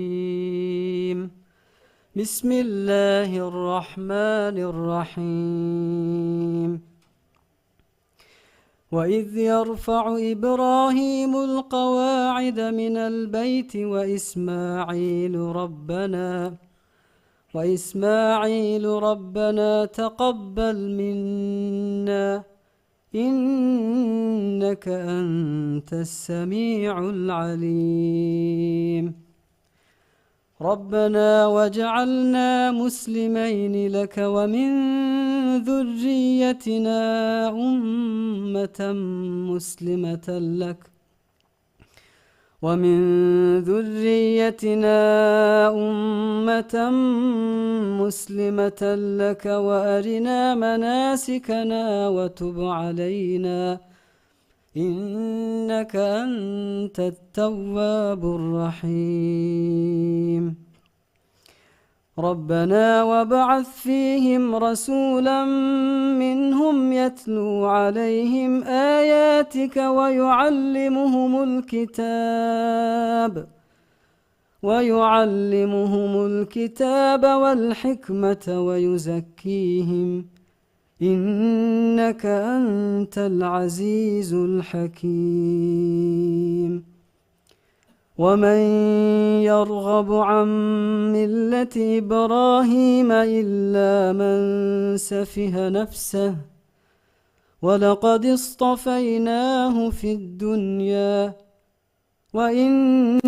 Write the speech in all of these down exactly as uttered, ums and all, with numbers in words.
الرجيم. بسم الله الرحمن الرحيم. وإذ يرفع إبراهيم القواعد من البيت وإسماعيل ربنا، وإسماعيل ربنا تقبل منا، إنك أنت السميع العليم. ربنا واجعلنا مسلمين لك ومن ذريتنا أمة مسلمة لك، ومن ذريتنا أمة مسلمة لك وأرنا مناسكنا وتب علينا إنك أنت التواب الرحيم. ربنا وابعث فيهم رسولا منهم يتلو عليهم آياتك ويعلمهم الكتاب، ويعلمهم الكتاب والحكمة ويزكيهم، إنك أنت العزيز الحكيم. ومن يرغب عن ملة إبراهيم إلا من سفه نفسه، ولقد اصطفيناه في الدنيا، وإنه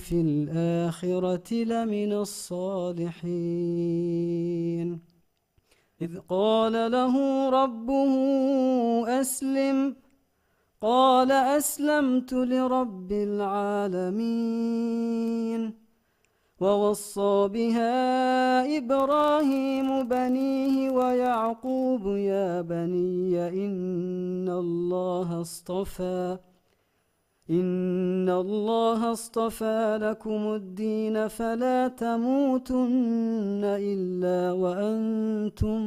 في الآخرة لمن الصالحين. إذ قال له ربه أسلم، قال أسلمت لرب العالمين. ووصى بها إبراهيم بنيه ويعقوب يا بني إن الله اصطفى، إن الله اصطفى لكم الدين فلا تموتن إلا وأنتم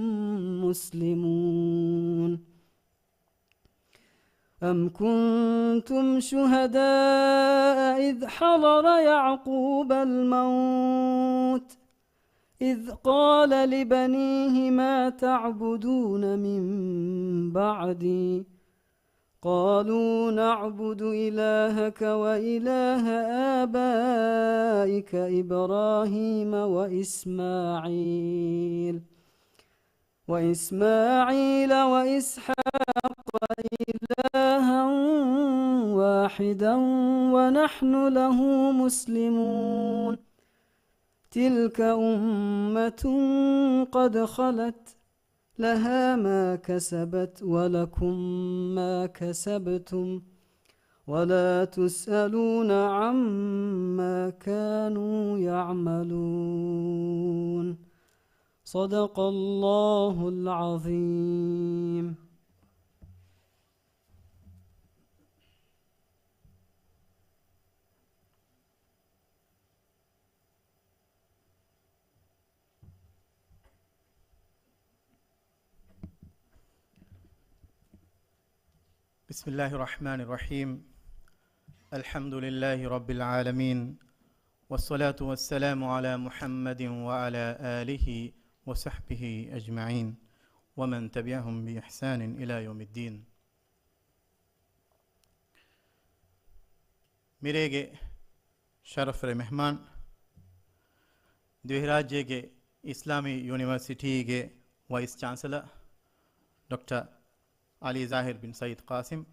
مسلمون. أم كنتم شهداء إذ حضر يعقوب الموت إذ قال لبنيه ما تعبدون من بعدي قالوا نعبد إلهك وإله آبائك إبراهيم وإسماعيل وإسماعيل وإسحاق إلها واحدا ونحن له مسلمون. تلك أمة قد خلت لها ما كسبت ولكم ما كسبتم ولا تسألون عما كانوا يعملون. صدق الله العظيم. بسم الله الرحمن الرحيم. الحمد لله رب العالمين. والصلاة والسلام على محمد وعلى آله وصحبه أجمعين. ومن تبعهم بإحسان إلى يوم الدين. މިރޭގެ ޝަރަފްވެރި މެހްމާން، ދިވެހިރާއްޖޭގެ އިސްލާމީ ޔުނިވަރސިޓީގެ ވައިސް ޗާންސެލަރ ޑޮކްޓަރ އަލީ ޒާހިރު ބިން ސައީދު ޤާސިމް،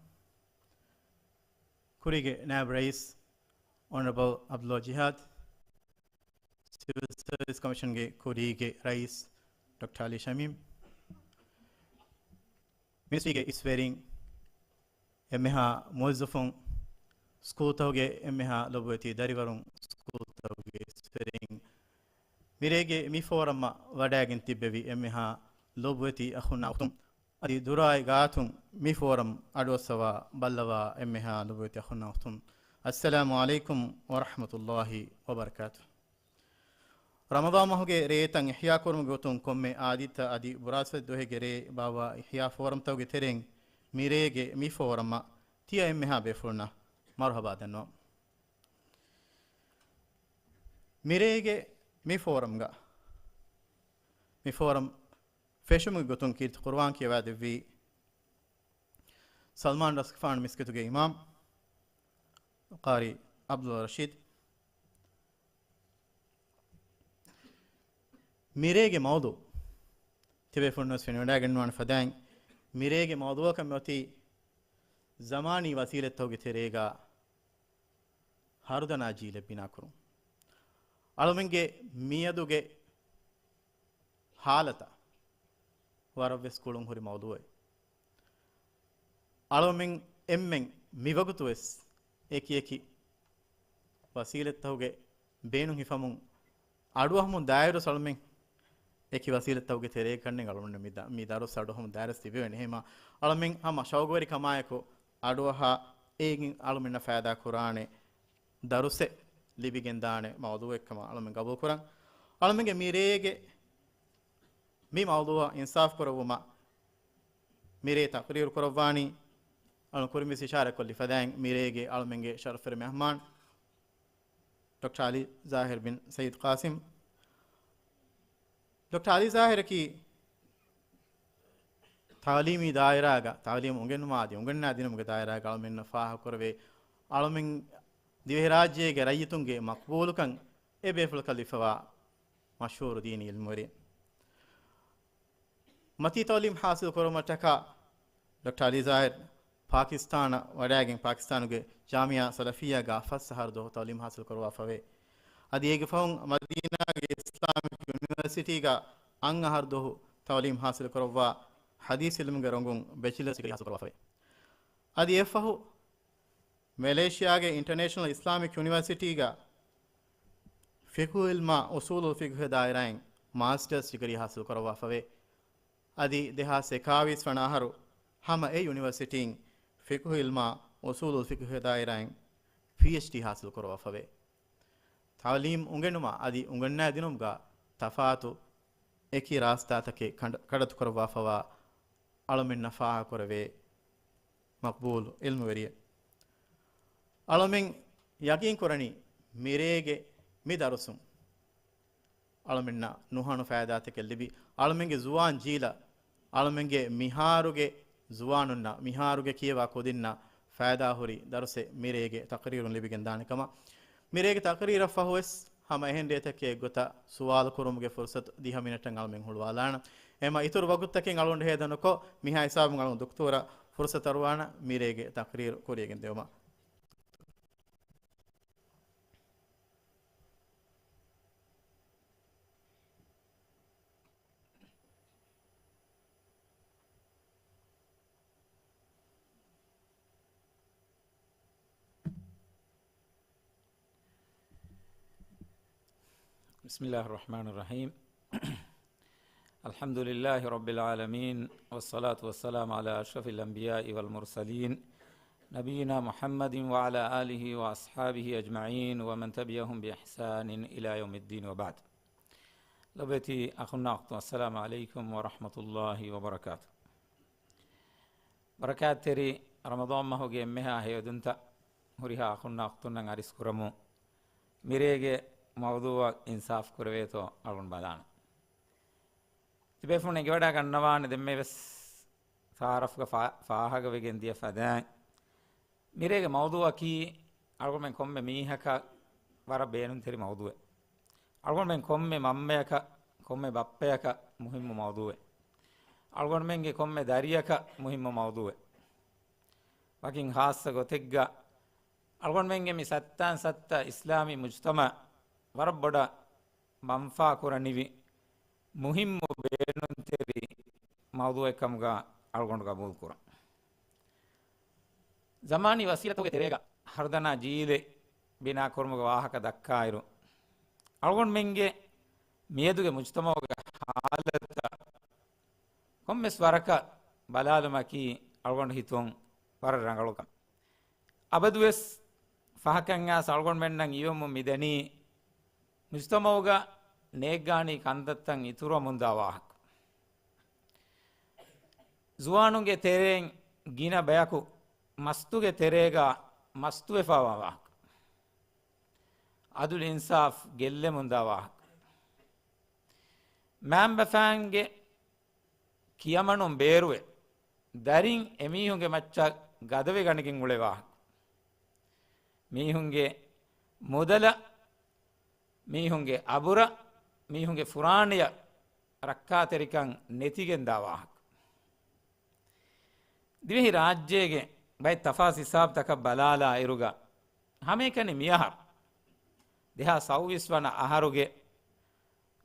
ކުރީގެ ނާއިބު ރައީސް އޮނަރަބަލް ޢަބްދުﷲ ޖިހާދު، ސިވިލް ސަރވިސް ކޮމިޝަންގެ ކުރީގެ ރައީސް ޑޮކްޓަރ އަލީ ޝަމީމް، މިނިސްޓްރީގެ އިސްވެރިން، އެންމެހާ މުވައްޒަފުން، ސްކޫލްތަކުގެ އެންމެހާ ލޮބުވެތި ދަރިވަރުން، ސްކޫލްތަކުގެ އިސްވެރިން، މިރޭގެ މި ފޯރަމަށް ވަޑައިގެން ތިއްބެވި އެންމެހާ ލޮބުވެތި އަޚުންނާ އުޚްތުން، އަދި ދުރާއި ގާތުން މި ފޯރަމް އަޑުއައްސަވާ ބައްލަވާ އެންމެހާ ލޮބުވެތި އަޚުންނާ އުޚްތުން، އައްސަލާމު ޢަލައިކުމް ވަރަޙްމަތުﷲ ވަބަރަކާތު. ރަމަޟާން މަހުގެ ރޭތައް އިޙްޔާކުރުމުގެ ގޮތުން ކޮންމެ އާދިއްތަ އަދި ބުރާސްފަތި ދުވަހެއްގެ ރޭ ބާއްވާ އިޙްޔާ ފޯރަމްތަކުގެ ތެރެއިން މިރޭގެ މި ފޯރަމަށް ތިޔަ އެންމެހާ ބޭފުޅުންނަށް މަރުޙަބާ ދަންނަވަން. މިރޭގެ މި ފޯރަމްގަ، މި ފޯރަމް ފެށުމުގެ ގޮތުން ކީރިތި ޤުރުއާން ކިޔަވާދެއްވީ ސަލްމާން ރަސްގެފާނު މިސްކިތުގެ އިމާމް ޤާރީ ޢަބްދުﷲ ރަޝީދު. މިރޭގެ މައުޟޫޢު ތިބޭފުޅުން ވެސް ފެނިވަޑައިގަންނަވާނެ ފަދައިން، މިރޭގެ މައުޟޫޢަކަށް މިއޮތީ ޒަމާނީ ވަސީލަތްތަކުގެ ތެރޭގަ ހަރުދަނާ ޖީލެއް ބިނާކުރުން. އަޅުމެންގެ މިއަދުގެ ހާލަތަށް ވަރަށްވެސް ގުޅުން ހުރި މައުޟޫޢެއް. އަޅުމެން އެންމެން މިވަގުތުވެސް އެކިއެކި ވަސީލަތްތަކުގެ ބޭނުން ހިފަމުން އަޑުއަހަމުން ދާއިރު އަޅުމެން އެކި ވަސީލަތްތަކުގެ ތެރޭގަ ކަންނެން އަޅުމެން މި ދަ-، މި ދަރުސް އަޑުއަހަމުން ދާއިރު ތިބެވެން. އެހެމަ އަޅުމެން ހަމަ ޝައުގުވެރިކަމާއެކު އަޑުއަހާ އޭގެން އަޅުމެންނަށް ފައިދާ ކުރާނެ ދަރުސެއް ލިބިގެންދާނެ މައުޟޫޢެއްކަމަށް އަޅުމެން ގަބޫލުކުރަން. އަޅުމެންގެ މިރޭގެ މި މައުޟޫޢަށް އިންސާފް ކުރެއްވުމަށް މިރޭ ތަޤްރީރު ކުރައްވާނީ، އަޅުން ކުރިން ވެސް އިޝާރަތްކޮށްލި ފަދައިން، މިރޭގެ އަޅުމެންގެ ޝަރަފުވެރި މެހްމާން ޑޮކްޓަރ ޢަލީ ޒާހިރު ބިން ސައީދު ޤާސިމް. ޑޮކްޓަރ ޢަލީ ޒާހިރަކީ ތަޢުލީމީ ދާއިރާގަ، ތަޢުލީމު އުނގެނުމާ އަދި އުނގަންނާ ދިނުމުގެ ދާއިރާގަ އަޅުމެންނަށް ފާހަގަކުރެވޭ، އަޅުމެން ދިވެހިރާއްޖޭގެ ރައްޔިތުންގެ މަޤްބޫލުކަން އެ ބޭފުޅަކަށް ލިބިފަވާ މަޝްހޫރު ދީނީ ޢިލްމުވެރި. މަތީ ތަޢުލީމް ޙާޞިލު ކުރުމަށްޓަކާ ޑޮކްޓަރ ޢަލީ ޒާހިރު ޕާކިސްތާނަށް ވަޑައިގެން، ޕާކިސްތާނުގެ ޖާމިޢާ ސަލަފިއްޔާގަ ފަސް އަހަރު ދުވަހު ތަޢުލީމް ޙާޞިލު ކުރައްވާފަވޭ. އަދި އޭގެ ފަހުން މަދީނާގެ އިސްލާމިކް ޔުނިވަރސިޓީގަ އަށް އަހަރު ދުވަހު ތަޢުލީމް ޙާޞިލު ކުރައްވާ، ޙަދީޘް ޢިލްމުގެ ރޮނގުން ބެޗިލަރސް ޑިގްރީ ޙާޞިލު ކުރައްވާފަވޭ. އަދި އެއަށްފަހު މެލޭޝިޔާގެ އިންޓަރނޭޝަނަލް އިސްލާމިކް ޔުނިވަރސިޓީގަ ފިޤުހު ޢިލްމާ އުޞޫލުލް ފިޤްހު ދާއިރާއިން މާސްޓަރސް ޑިގްރީ ޙާޞިލު ކުރައްވާފަވޭ. އަދި ދެހާސް އެކާވީސް ވަނަ އަހަރު ހަމަ އެ ޔުނިވަރސިޓީން ފިޤުހު ޢިލްމާ އުޞޫލުލް ފިޤްހު ދާއިރާއިން ޕީއެޗްޑީ ޙާޞިލު ކުރައްވާފަވޭ. ތަޢުލީމް އުނގެނުމާ އަދި އުނގަންނާދިނުމުގަ ތަފާތު އެކި ރާސްތާތަކެއް ކަނޑ-، ކަޑައްތު ކުރައްވާފަވާ އަޅުމެންނަށް ފާހަގަކުރެވޭ މަޤްބޫލު ޢިލްމުވެރިއެއް. އަޅުމެން ޔަޤީން ކުރަނީ މިރޭގެ މި ދަރުސުން އަޅުމެންނަށް ނުހަނު ފައިދާތަކެއް ލިބި، އަޅުމެންގެ ޒުވާން ޖީލަށް، އަޅުމެންގެ މިހާރުގެ ޒުވާނުންނަށް، މިހާރުގެ ކިޔަވާ ކުދިންނަށް ފައިދާހުރި ދަރުސެއް މިރޭގެ ތަޤްރީރުން ލިބިގެން ދާނެ ކަމަށް. މިރޭގެ ތަޤްރީރަށް ފަހުވެސް ހަމަ އެހެން ރޭތަކެއް ގޮތަށް ސުވާލު ކުރުމުގެ ފުރުޞަތު ދިހަ މިނެޓަށް އަޅުމެން ހުޅުވާލާނަން. އެމަ އިތުރު ވަގުތުތަކެއް އަޅުގަނޑު ހޭދަނުކޮށް، މިހާ ހިސާބުން އަޅުގަނޑު ދުކްތޫރަށް ފުރުޞަތު އަރުވާނަން މިރޭގެ ތަޤްރީރު ކުރިޔަށް ގެންދެވުމަށް. بسم الله الرحمن الرحيم. الحمد لله رب العالمين، والصلاة والسلام على أشرف الأنبياء والمرسلين، نبينا محمد وعلى آله وأصحابه أجمعين، ومن تبعهم بإحسان إلى يوم الدين، وبعد. ލޮބުވެތި އަޚުންނާ އުޚްތުން، السلام عليكم ورحمة الله وبركاته. ބަރަކާތްތެރި ރަމަޟާން މަހުގެ އެންމެހާ ހެޔޮއެދުންތައް ހުރިހާ އަޚުންނާ އުޚްތުންނަށް އަރިސް ކުރަމުން، މިރޭގެ މައުޟޫޢަށް އިންސާފް ކުރެވޭތޯ އަޅުގަނޑު ބަލާނަން. ތިބޭފުޅުން އެނގިވަޑާ ގަންނަވާނެ ދެންމެ ވެސް ތަޢާރަފްގަ ފާ-، ފާހަގަވެގެން ދިޔަ ފަދައިން، މިރޭގެ މައުޟޫޢަކީ އަޅުގަނޑުމެން ކޮންމެ މީހަކަށް ވަރަށް ބޭނުންތެރި މައުޟޫޢެއް. އަޅުގަނޑުމެން ކޮންމެ މަންމަޔަކަށް، ކޮންމެ ބައްޕަޔަކަށް މުހިއްމު މައުޟޫޢެއް. އަޅުގަނޑުމެންގެ ކޮންމެ ދަރިޔަކަށް މުހިއްމު މައުޟޫޢެއް. ވަކިން ޚާއްޞަ ގޮތެއްގަ އަޅުގަނޑުމެންގެ މި ސައްތާން ސައްތަ އިސްލާމީ މުޖްތަމަޢަށް ވަރަށް ބޮޑަށް މަންފާ ކުރަނިވި މުހިއްމު ބޭނުންތެރި މައުޟޫޢެއްކަމުގަ އަޅުގަނޑު ގަބޫލުކުރަން. ޒަމާނީ ވަސީލަތުގެ ތެރޭގަ ހަރުދަނާ ޖީލެއް ބިނާކުރުމުގެ ވާހަކަ ދައްކާއިރު، އަޅުގަނޑުމެންގެ މިއަދުގެ މުޖްތަމަޢުގެ ހާލަތަށް ކޮންމެސް ވަރަކަށް ބަލާލުމަކީ އަޅުގަނޑު ހިތުން ވަރަށް ރަނގަޅު ކަމެއް. އަބަދުވެސް ފަހަކަށް އައިސް އަޅުގަނޑުމެންނަށް އިވެމުން މިދަނީ މުޖްތަމަޢުގަ ނޭއްގާނީ ކަންތައްތައް އިތުރުވަމުންދާ ވާހަކަ. ޒުވާނުންގެ ތެރެއިން ގިނަ ބަޔަކު މަސްތުގެ ތެރޭގަ މަސްތުވެފަވާ ވާހަކަ. އަދުލު އިންސާފް ގެއްލެމުންދާ ވާހަކަ. މައިންބަފައިންގެ ކިޔަމަނުން ބޭރުވެ، ދަރިން އެމީހުންގެ މައްޗަށް ގަދަވެގަނެގެން އުޅޭ ވާހަކަ. މީހުންގެ މުދަލަށް، މީހުންގެ އަބުރަށް، މީހުންގެ ފުރާނަޔަށް ރައްކާތެރިކަން ނެތިގެންދާ ވާހަކަ. ދިވެހި ރާއްޖޭގެ ބައެއް ތަފާސް ހިސާބުތަކަށް ބަލާލާ އިރުގަ، ހަމައެކަނި މިއަހަރު ދެހާސް ސައުވީސް ވަނަ އަހަރުގެ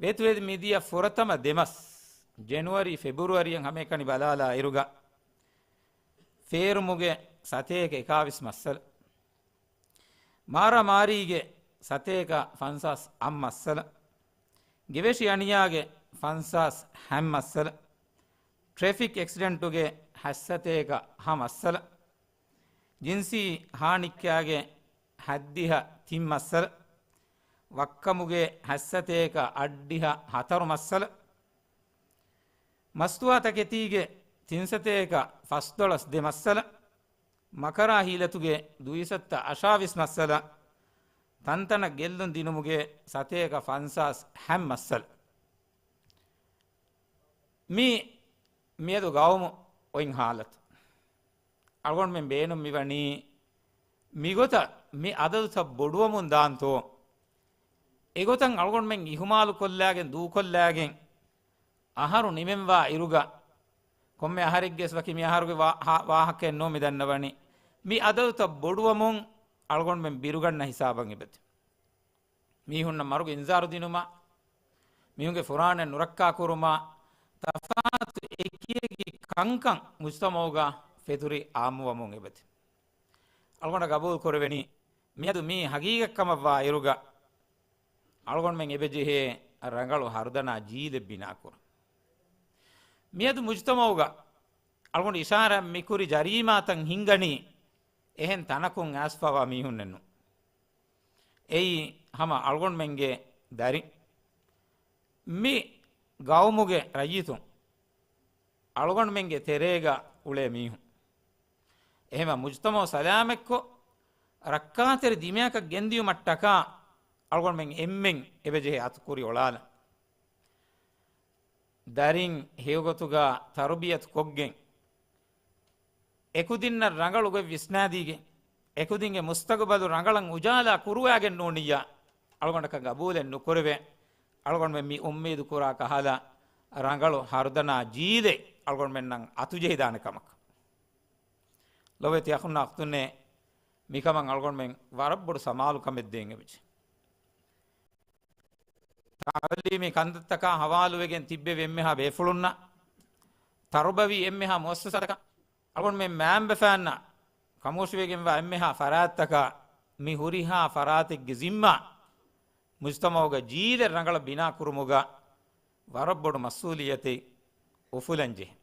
ވޭތުވެދި މިދިޔަ ފުރަތަމަ ދެ މަސް، ޖެނުއަރީ، ފެބުރުއަރީއަށް ހަމައެކަނި ބަލާލާ އިރުގަ، ފޭރުމުގެ ސަތޭކަ އެކާވީސް މައްސަލަ، މާރާމާރީގެ ސަތޭކަ ފަންސާސް އަށް މައްސަލަ، ގެވެށި އަނިޔާގެ ފަންސާސް ހަތް މައްސަލަ، ޓްރެފިކް އެކްސިޑެންޓުގެ ހަތްސަތޭކަ ހަ މައްސަލަ، ޖިންސީ ހާނިއްކާގެ ހައްދިހަ ތިން މައްސަލަ، ވައްކަމުގެ ހަތްސަތޭކަ އަށްޑިހަ ހަތަރު މައްސަލަ، މަސްތުވާތަކެތީގެ ތިންސަތޭކަ ފަސްދޮޅަސް ދެ މައްސަލަ، މަކަރާ ހީލަތުގެ ދުއިސައްތަ އަށާވީސް މައްސަލަ، ތަންތަނަށް ގެއްލުން ދިނުމުގެ ސަތޭކަ ފަންސާސް ހަތް މައްސަލަ. މި މިއަދު ގައުމު އޮތް ހާލަތު. އަޅުގަނޑުމެން ބޭނުން މިވަނީ މިގޮތަށް މި އަދަދުތައް ބޮޑުވަމުން ދާންތޯ؟ އެގޮތަށް އަޅުގަނޑުމެން އިހުމާލު ކޮށްލާގެން ދޫކޮށްލާގެން އަހަރު ނިމެންވާ އިރުގަ، ކޮންމެ އަހަރެއްގެސް ވަކި މި އަހަރުގެ ވާ-، ހާ-، ވާހަކައެއް ނޫން މި ދަންނަވަނީ. މި އަދަދުތައް ބޮޑުވަމުން އަޅުގަނޑުމެން ބިރުގަންނަ ހިސާބަށް އެބަތި. މީހުންނަށް މަރުގެ އިންޒާރު ދިނުމާ، މީހުންގެ ފުރާނަ ނުރައްކާ ކުރުމާ، ތަފާތު އެކިއެކި ކަންކަން މުޖްތަމަޢުގަ ފެތުރި އާއްމުވަމުން އެބަތި. އަޅުގަނޑަށް ގަބޫލު ކުރެވެނީ، މިއަދު މީ ހަގީގަތްކަމަށްވާ އިރުގަ، އަޅުގަނޑުމެން އެބަޖެހޭ ރަނގަޅު ހަރުދަނާ ޖީލެއް ބިނާކުރަން. މިއަދު މުޖްތަމަޢުގަ އަޅުގަނޑު އިޝާރާތް މިކުރި ޖަރީމާތައް ހިންގަނީ އެހެން ތަނަކުން އައިސްފަވާ މީހުންނެއްނު. އެއީ ހަމަ އަޅުގަނޑުމެންގެ ދަރިން. މި ގައުމުގެ ރައްޔިތުން އަޅުގަނޑުމެންގެ ތެރޭގަ އުޅޭ މީހުން. އެހެމަ މުޖްތަމަޢު ސަލާމަތްކޮށް، ރައްކާތެރި ދިމަޔަކަށް ގެންދިޔުމަށްޓަކާ އަޅުގަނޑުމެން އެންމެން އެބަޖެހޭ އަތުކުރި އޮޅާލަން. ދަރިން ހެޔޮގޮތުގަ ތަރުބިޔަތު ކޮށްގެން، އެކުދިންނަށް ރަނގަޅު ގޮތް ވިސްނާދީގެން، އެކުދިންގެ މުސްތަގުބަލު ރަނގަޅަށް އުޖާލާ ކުރުވާގެން ނޫނިއްޔާ، އަޅުގަނޑަކަށް ގަބޫލެއް ނުކުރެވޭ. އަޅުގަނޑުމެން މި އުއްމީދު ކުރާ ކަހަލަ ރަނގަޅު ހަރުދަނާ ޖީލެއް އަޅުގަނޑުމެންނަށް އަތުޖެހިދާނެ ކަމަކަށް. ލޮބުވެތި އަޚުންނާ އުޚްތުންނޭ، މިކަމަށް އަޅުގަނޑުމެން ވަރަށް ބޮޑު ސަމާލުކަމެއް ދޭން އެބަޖެހޭ. ތަޢުލީމީ ކަންތައްތަކާ ހަވާލުވެގެން ތިއްބެވި އެންމެހާ ބޭފުޅުންނަށް، ތަރުބަވީ އެންމެހާ މުއައްސަސާތަކަށް، އަޅުގަނޑުމެން މައިންބަފައިންނަށް ކަމުގަސްވެގެންވާ އެންމެހާ ފަރާތްތަކާ، މި ހުރިހާ ފަރާތެއްގެ ޒިންމާ މުޖްތަމަޢުގަ ޖީލެއް ރަނގަޅަށް ބިނާ ކުރުމުގަ ވަރަށް ބޮޑު މަސްއޫލިއްޔަތެއް އުފުލަންޖެހޭ.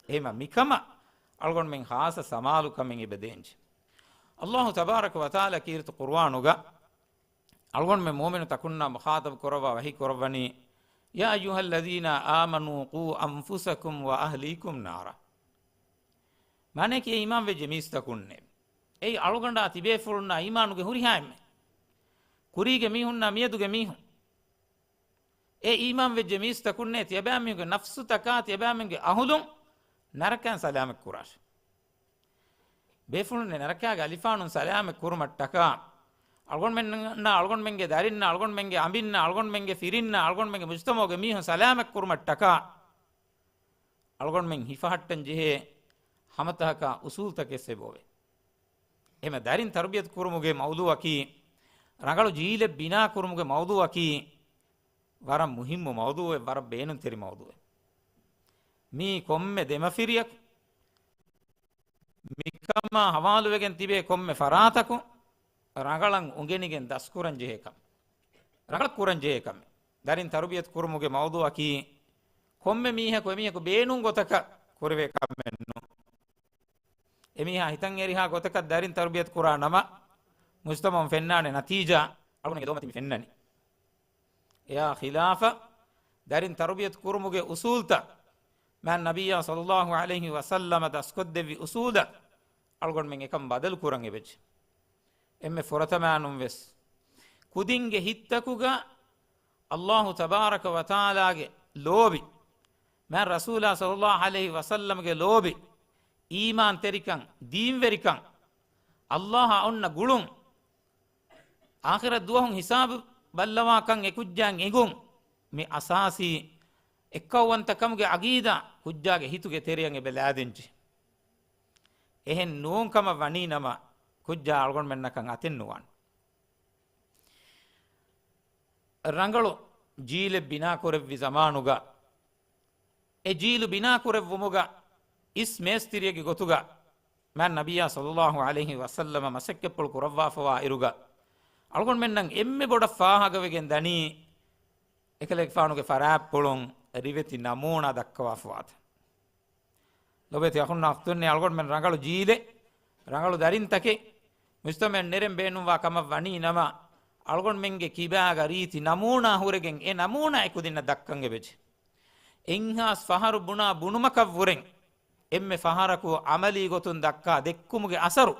އެހެމަ މިކަމަށް އަޅުގަނޑުމެން ޚާއްޞަ ސަމާލުކަމެއް އެބަދޭންޖެ. ﷲ ތަބާރަކަ ވަތަޢާލާ ކީރިތި ޤުރުއާނުގަ އަޅުގަނޑުމެން މުއުމިނު ތަކުންނާ މުޚާޠަބު ކުރައްވާ ވަޙީ ކުރައްވަނީ، "يا أيها الذين آمنوا قوا أنفسكم وأهليكم نارا." މާނައަކީ، އޭ އީމާންވެއްޖެ މީސްތަކުންނޭ. އެއީ އަޅުގަނޑާ ތިބޭފުޅުންނާ އީމާނުގެ ހުރިހާ އެންމެ. ކުރީގެ މީހުންނާ މިއަދުގެ މީހުން. އޭ އީމާންވެއްޖެ މީސްތަކުންނޭ، ތިޔަބައިމީހުންގެ ނަފްސުތަކާ، ތިޔަބައިމީހުންގެ އަހުލުން ނަރަކައިން ސަލާމަތް ކުރާށި. ބޭފުޅުންނެ ނަރަކާގެ އަލިފާނުން ސަލާމަތް ކުރުމަށްޓަކާ، އަޅުގަނޑުމެންނާ އަޅުގަނޑުމެންގެ ދަރިންނާ އަޅުގަނޑުމެންގެ އަނބިންނާ އަޅުގަނޑުމެންގެ ފިރިންނާ އަޅުގަނޑުމެންގެ މުޖްތަމަޢުގެ މީހުން ސަލާމަތް ކުރުމަށްޓަކާ، އަޅުގަނޑުމެން ހިފަހައްޓަން ޖެހޭ ހަމަތަހަކާ އުސޫލްތަކެއް އެބައޮވޭ. އެހެމަ ދަރިން ތަރުބިޔަތު ކުރުމުގެ މައުޟޫޢަކީ، ރަނގަޅު ޖީލެއް ބިނާ ކުރުމުގެ މައުޟޫޢަކީ، ވަރަށް މުހިއްމު މައުޟޫޢެއް، ވަރަށް ބޭނުންތެރި މައުޟޫޢެއް. މީ ކޮންމެ ދެމަފިރިއަކު، މިކަމާ ހަވާލުވެގެން ތިބޭ ކޮންމެ ފަރާތަކު ރަނގަޅަށް އުނގެނިގެން ދަސްކުރަން ޖެހޭ ކަމެއް. ރަނގަޅަށް ކުރަން ޖެހޭ ކަމެއް. ދަރިން ތަރުބިޔަތު ކުރުމުގެ މައުޟޫޢަކީ، ކޮންމެ މީހަކު އެމީހަކު ބޭނުން ގޮތަކަށް ކުރެވޭ ކަމެއް ނޫން. އެމީހާ ހިތަށް އެރިހާ ގޮތަކަށް ދަރިން ތަރުބިޔަތު ކުރާ ނަމަ، މުޖްތަމަޢުން ފެންނާނެ ނަތީޖާ އަޅުގަނޑުގެ ދޮގުމަތިން މި ފެންނަނީ. އެއާ ޚިލާފަށް، ދަރިން ތަރުބިޔަތު ކުރުމުގެ އުސޫލްތައް، މާތް ނަބިއްޔާ ޞައްލައްލާހު ޢަލައިހި ވަސައްލަމަ ދަސްކޮށްދެއްވި އުސޫލަށް އަޅުގަނޑުމެން އެކަން ބަދަލު ކުރަން އެބަޖެ. އެންމެ ފުރަތަމައިނުން ވެސް، ކުދިންގެ ހިތްތަކުގަ ﷲ ތަބާރަކަ ވަތަޢާލާގެ ލޯބި، މާތް ރަސޫލާ ޞައްލަﷲ ޢަލައިހި ވަސައްލަމްގެ ލޯބި، އީމާންތެރިކަން، ދީންވެރިކަން، ﷲ އަށް އޮންނަ ގުޅުން، އާޚިރަތް ދުވަހު ހިސާބު ބައްލަވާކަން އެކުއްޖާއަށް އެނގުން، މި އަސާސީ އެއްކައުވަންތަކަމުގެ އަގީދާ ކުއްޖާގެ ހިތުގެ ތެރެއަށް އެބަ ލާދެންޖެ. އެހެން ނޫން ކަމަށް ވަނީ ނަމަ، ކުއްޖާ އަޅުގަނޑުމެންނަކަށް އަތެއް ނުވާނެ. ރަނގަޅު ޖީލެއް ބިނާކުރެއްވި ޒަމާނުގަ، އެ ޖީލު ބިނާކުރެއްވުމުގަ އިސް މޭސްތިރިއެއްގެ ގޮތުގަ މާތް ނަބިއްޔާ ޞައްލަﷲ ޢަލައިހި ވަސައްލަމަ މަސައްކަތްޕުޅު ކުރައްވާފަވާ އިރުގަ، އަޅުގަނޑުމެންނަށް އެންމެ ބޮޑަށް ފާހަގަވެގެން ދަނީ، އެކަލޭގެފާނުގެ ފަރާތްޕުޅުން ރިވެތި ނަމޫނާ ދައްކަވާފަވާތަން. ލޮބެތި އަޚުންނާ އުޚްތުންނޭ، އަޅުގަނޑުމެން ރަނގަޅު ޖީލެއް، ރަނގަޅު ދަރިންތަކެއް މުޖްތަމަޢަށް ނެރެން ބޭނުންވާ ކަމަށް ވަނީ ނަމަ، އަޅުގަނޑުމެންގެ ކިބާގަ ރީތި ނަމޫނާ ހުރެގެން އެ ނަމޫނާ އެކުދިންނަށް ދައްކަން އެބަޖެ. އެއްހާސް ފަހަރު ބުނާ ބުނުމަކަށްވުރެން އެންމެ ފަހަރަކު ޢަމަލީ ގޮތުން ދައްކާ ދެއްކުމުގެ އަސަރު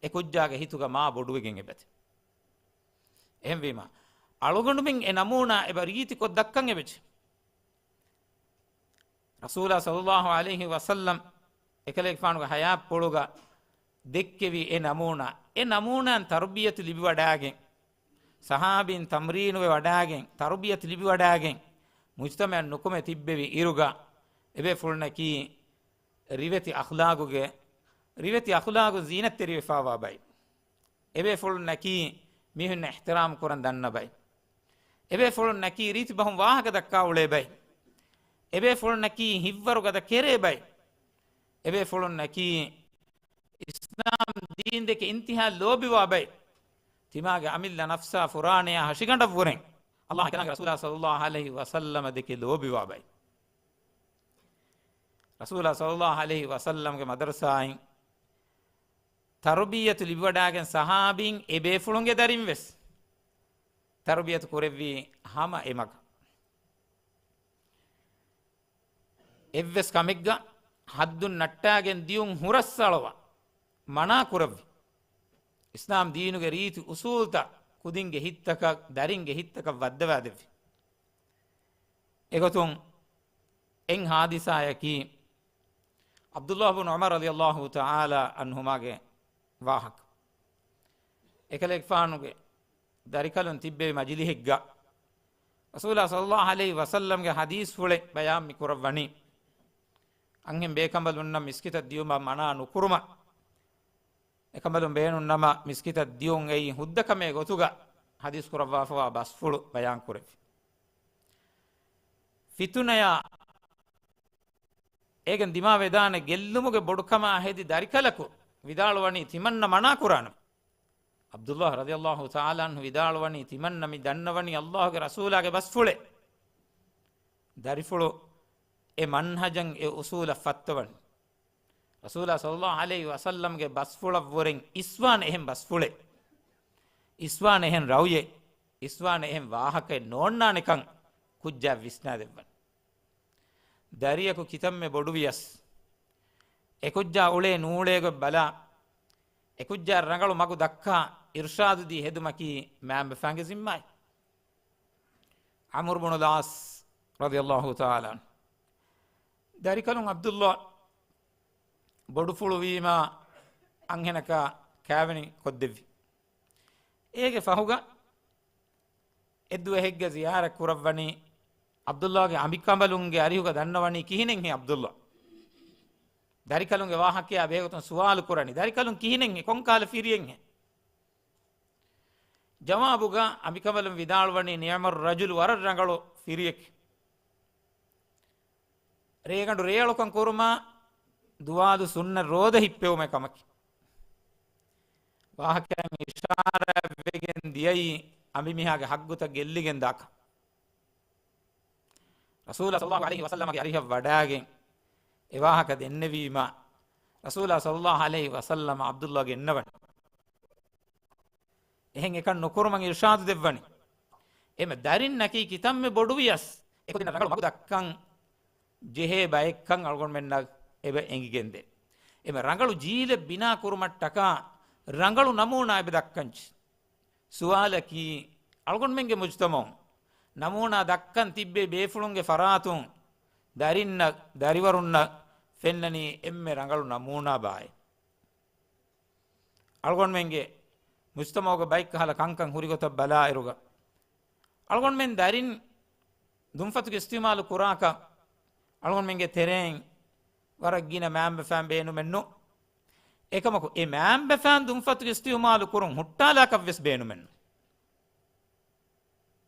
އެ ކުއްޖާގެ ހިތުގަ މާ ބޮޑުވެގެން އެބަތި. އެހެންވީމަ، އަޅުގަނޑުމެން އެ ނަމޫނާ އެބަ ރީތިކޮށް ދައްކަން އެބަޖެ. ރަސޫލާ ޞައްލަﷲ ޢަލައިހި ވަސައްލަމް އެކަލޭގެފާނުގެ ޙަޔާތްޕުޅުގަ ދެއްކެވި އެ ނަމޫނާ، އެ ނަމޫނާއިން ތަރުބިޔަތު ލިބިވަޑާގެން، ޞަޙާބީން ތަމްރީނުވެ ވަޑާގެން، ތަރުބިޔަތު ލިބިވަޑާގެން، މުޖްތަމަޢަށް ނުކުމެ ތިއްބެވި އިރުގަ، އެބޭފުޅުންނަކީ ރިވެތި އަޚްލާގުގެ، ރިވެތި އަޚްލާގު ޒީނަތްތެރިވެފާވާ ބައެއް. އެބޭފުޅުންނަކީ މީހުންނަށް އިޙްތިރާމް ކުރަން ދަންނަ ބައެއް. އެބޭފުޅުންނަކީ ރީތި ބަހުން ވާހަކަ ދައްކާ އުޅޭ ބައެއް. އެބޭފުޅުންނަކީ ހިތްވަރުގަދަ ކެރޭ ބައެއް. އެބޭފުޅުންނަކީ އިސްލާމް ދީންދެކެ އިންތިހާ ލޯބިވާ ބައެއް. ތިމާގެ އަމިއްލަ ނަފްސާ ފުރާނަޔާ ހަށިގަނޑަށްވުރެން، ﷲ އެކަލާނގެ ރަސޫލާ ޞައްލަﷲ ޢަލައިހި ވަސައްލަމަ ދެކެ ލޯބިވާ ބައެއް. ރަސޫލާ ޞައްލަﷲ ޢަލައިހި ވަސައްލަމްގެ މަދަރުސާއިން ތަރުބިޔަތު ލިބިވަޑާގެން ޞަޙާބީން އެބޭފުޅުންގެ ދަރިން ވެސް ތަރުބިޔަތު ކުރެއްވީ ހަމަ އެ މަގަށް. އެއްވެސް ކަމެއްގަ ހައްދުން ނައްޓާގެން ދިޔުން ހުރަސްއަޅަވާ މަނާ ކުރެއްވި. އިސްލާމް ދީނުގެ ރީތި އުސޫލްތައް ކުދިންގެ ހިތްތަކަށް، ދަރިންގެ ހިތްތަކަށް ވައްދަވާދެއްވި. އެގޮތުން އެއް ޙާދިސާއަކީ، ޢަބްދުﷲ ބުނު ޢުމަރު ރަޟިޔަﷲ ތަޢާލާ ޢަންހުމާގެ ވާހަކަ. އެކަލޭގެފާނުގެ ދަރިކަލުން ތިއްބެވި މަޖިލިހެއްގަ ރަސޫލާ ޞައްލަﷲ ޢަލައިހި ވަސައްލަމްގެ ޙަދީޘްފުޅެއް ބަޔާން މި ކުރައްވަނީ. އަންހެން ބޭކަނބަލުންނަށް މިސްކިތަށް ދިޔުމަށް މަނާ ނުކުރުމަށް، އެކަނބަލުން ބޭނުންނަމަ މިސްކިތަށް ދިޔުން އެއީ ހުއްދަކަމެއް ގޮތުގަ ޙަދީޘް ކުރައްވާފަވާ ބަސްފުޅު ބަޔާން ކުރެއްވި. ފިތުނަޔާ އޭގެން ދިމާވެދާނެ ގެއްލުމުގެ ބޮޑުކަމާ ހެދި ދަރިކަލަކު ވިދާޅުވަނީ ތިމަންނަ މަނާ ކުރާނަމޭ. ޢަބްދުﷲ ރަޟިޔަﷲ ތަޢާލާ ޢަންހު ވިދާޅުވަނީ ތިމަންނަ މި ދަންނަވަނީ ﷲގެ ރަސޫލާގެ ބަސްފުޅޭ. ދަރިފުޅު އެ މަންހަޖަށް އެ އުސޫލަށް ފައްތަވަން. ރަސޫލާ ޞައްލަﷲ ޢަލައިހި ވަސައްލަމްގެ ބަސްފުޅަށްވުރެން އިސްވާނެ އެހެން ބަސްފުޅެއް، އިސްވާނެ އެހެން ރައުޔެއް، އިސްވާނެ އެހެން ވާހަކައެއް ނޯންނާނެކަން ކުއްޖާ ވިސްނާދެއްވަން. ދަރިޔަކު ކިތަންމެ ބޮޑުވިޔަސް، އެކުއްޖާ އުޅޭ ނޫޅޭ ގޮތް ބަލާ، އެކުއްޖާ ރަނގަޅު މަގު ދައްކާ އިރުޝާދުދީ ހެދުމަކީ މައިންބަފައިންގެ ޒިންމާއެއް. ޢަމްރު ބުނުލް ޢާޞް ރަޟިޔަﷲ ތަޢާލާ ޢަންހު. ދަރިކަލުން ޢަބްދުﷲ ބޮޑުފުޅުވީމާ އަންހެނަކާ ކާވެނި ކޮށްދެއްވި. އޭގެ ފަހުގަ އެއްދުވަހެއްގަ ޒިޔާރަތް ކުރައްވަނީ، ޢަބްދުﷲގެ އަނބިކަނބަލުންގެ އަރިހުގަ ދަންނަވަނީ ކިހިނެއްހޭ ޢަބްދުﷲ؟ ދަރިކަލުންގެ ވާހަކަޔާ ބެހޭގޮތުން ސުވާލު ކުރަނީ. ދަރިކަލުން ކިހިނެއްހޭ؟ ކޮންކަހަލަ ފިރިއެއްހޭ؟ ޖަވާބުގަ އަނބިކަނބަލުން ވިދާޅުވަނީ، ނިޢުމައްރަޖުލު، ވަރަށް ރަނގަޅު ފިރިއެކޭ. ރޭގަނޑު ރޭއަޅުކަން ކުރުމާ، ދުވާލު ސުންނަ ރޯދަ ހިއްޕެވުމޭ ކަމަކީ. ވާހަކައިން އިޝާރާތްވެގެން ދިޔައީ އަނބިމީހާގެ ޙައްޤުތައް ގެއްލިގެން ދާކަން. ރަސޫލާ ޞައްލަﷲ ޢަލައިހި ވަސައްލަމަގެ އަރިހަށް ވަޑާގެން އެ ވާހަކަ ދެންނެވީމާ، ރަސޫލާ ޞައްލަﷲ ޢަލައިހި ވަސައްލަމަ ޢަބްދުﷲ ގެންނަވަން. އެހެން އެކަން ނުކުރުމަށް އިރުޝާދު ދެއްވަނީ. އެމެ ދަރިންނަކީ ކިތަންމެ ބޮޑުވިޔަސް، އެކުދިންނަށް ރަނގަޅު މަގު ދައްކަން ޖެހޭ ބައެއްކަން އަޅުގަނޑުމެންނަށް އެބަ އެނގިގެންދޭ. އެމެ ރަނގަޅު ޖީލެއް ބިނާ ކުރުމަށްޓަކާ ރަނގަޅު ނަމޫނާ އެބަ ދައްކަންޖެ. ސުވާލަކީ، އަޅުގަނޑުމެންގެ މުޖްތަމަޢުން ނަމޫނާ ދައްކަން ތިއްބެވި ބޭފުޅުންގެ ފަރާތުން ދަރިންނަށް، ދަރިވަރުންނަށް ފެންނަނީ އެންމެ ރަނގަޅު ނަމޫނާ ބާއޭ. އަޅުގަނޑުމެންގެ މުޖްތަމަޢުގަ ބައެއްކަހަލަ ކަންކަން ހުރިގޮތަށް ބަލާއިރުގަ، އަޅުގަނޑުމެން ދަރިން ދުންފަތުގެ އިސްތިޢުމާލު ކުރާކަށް އަޅުގަނޑުމެންގެ ތެރެއިން ވަރަށް ގިނަ މައިންބަފައިން ބޭނުމެއް ނޫން. އެކަމަކު، އެ މައިންބަފައިން ދުންފަތުގެ އިސްތިޢުމާލު ކުރުން ހުއްޓާލާކަށްވެސް ބޭނުމެއް ނޫން.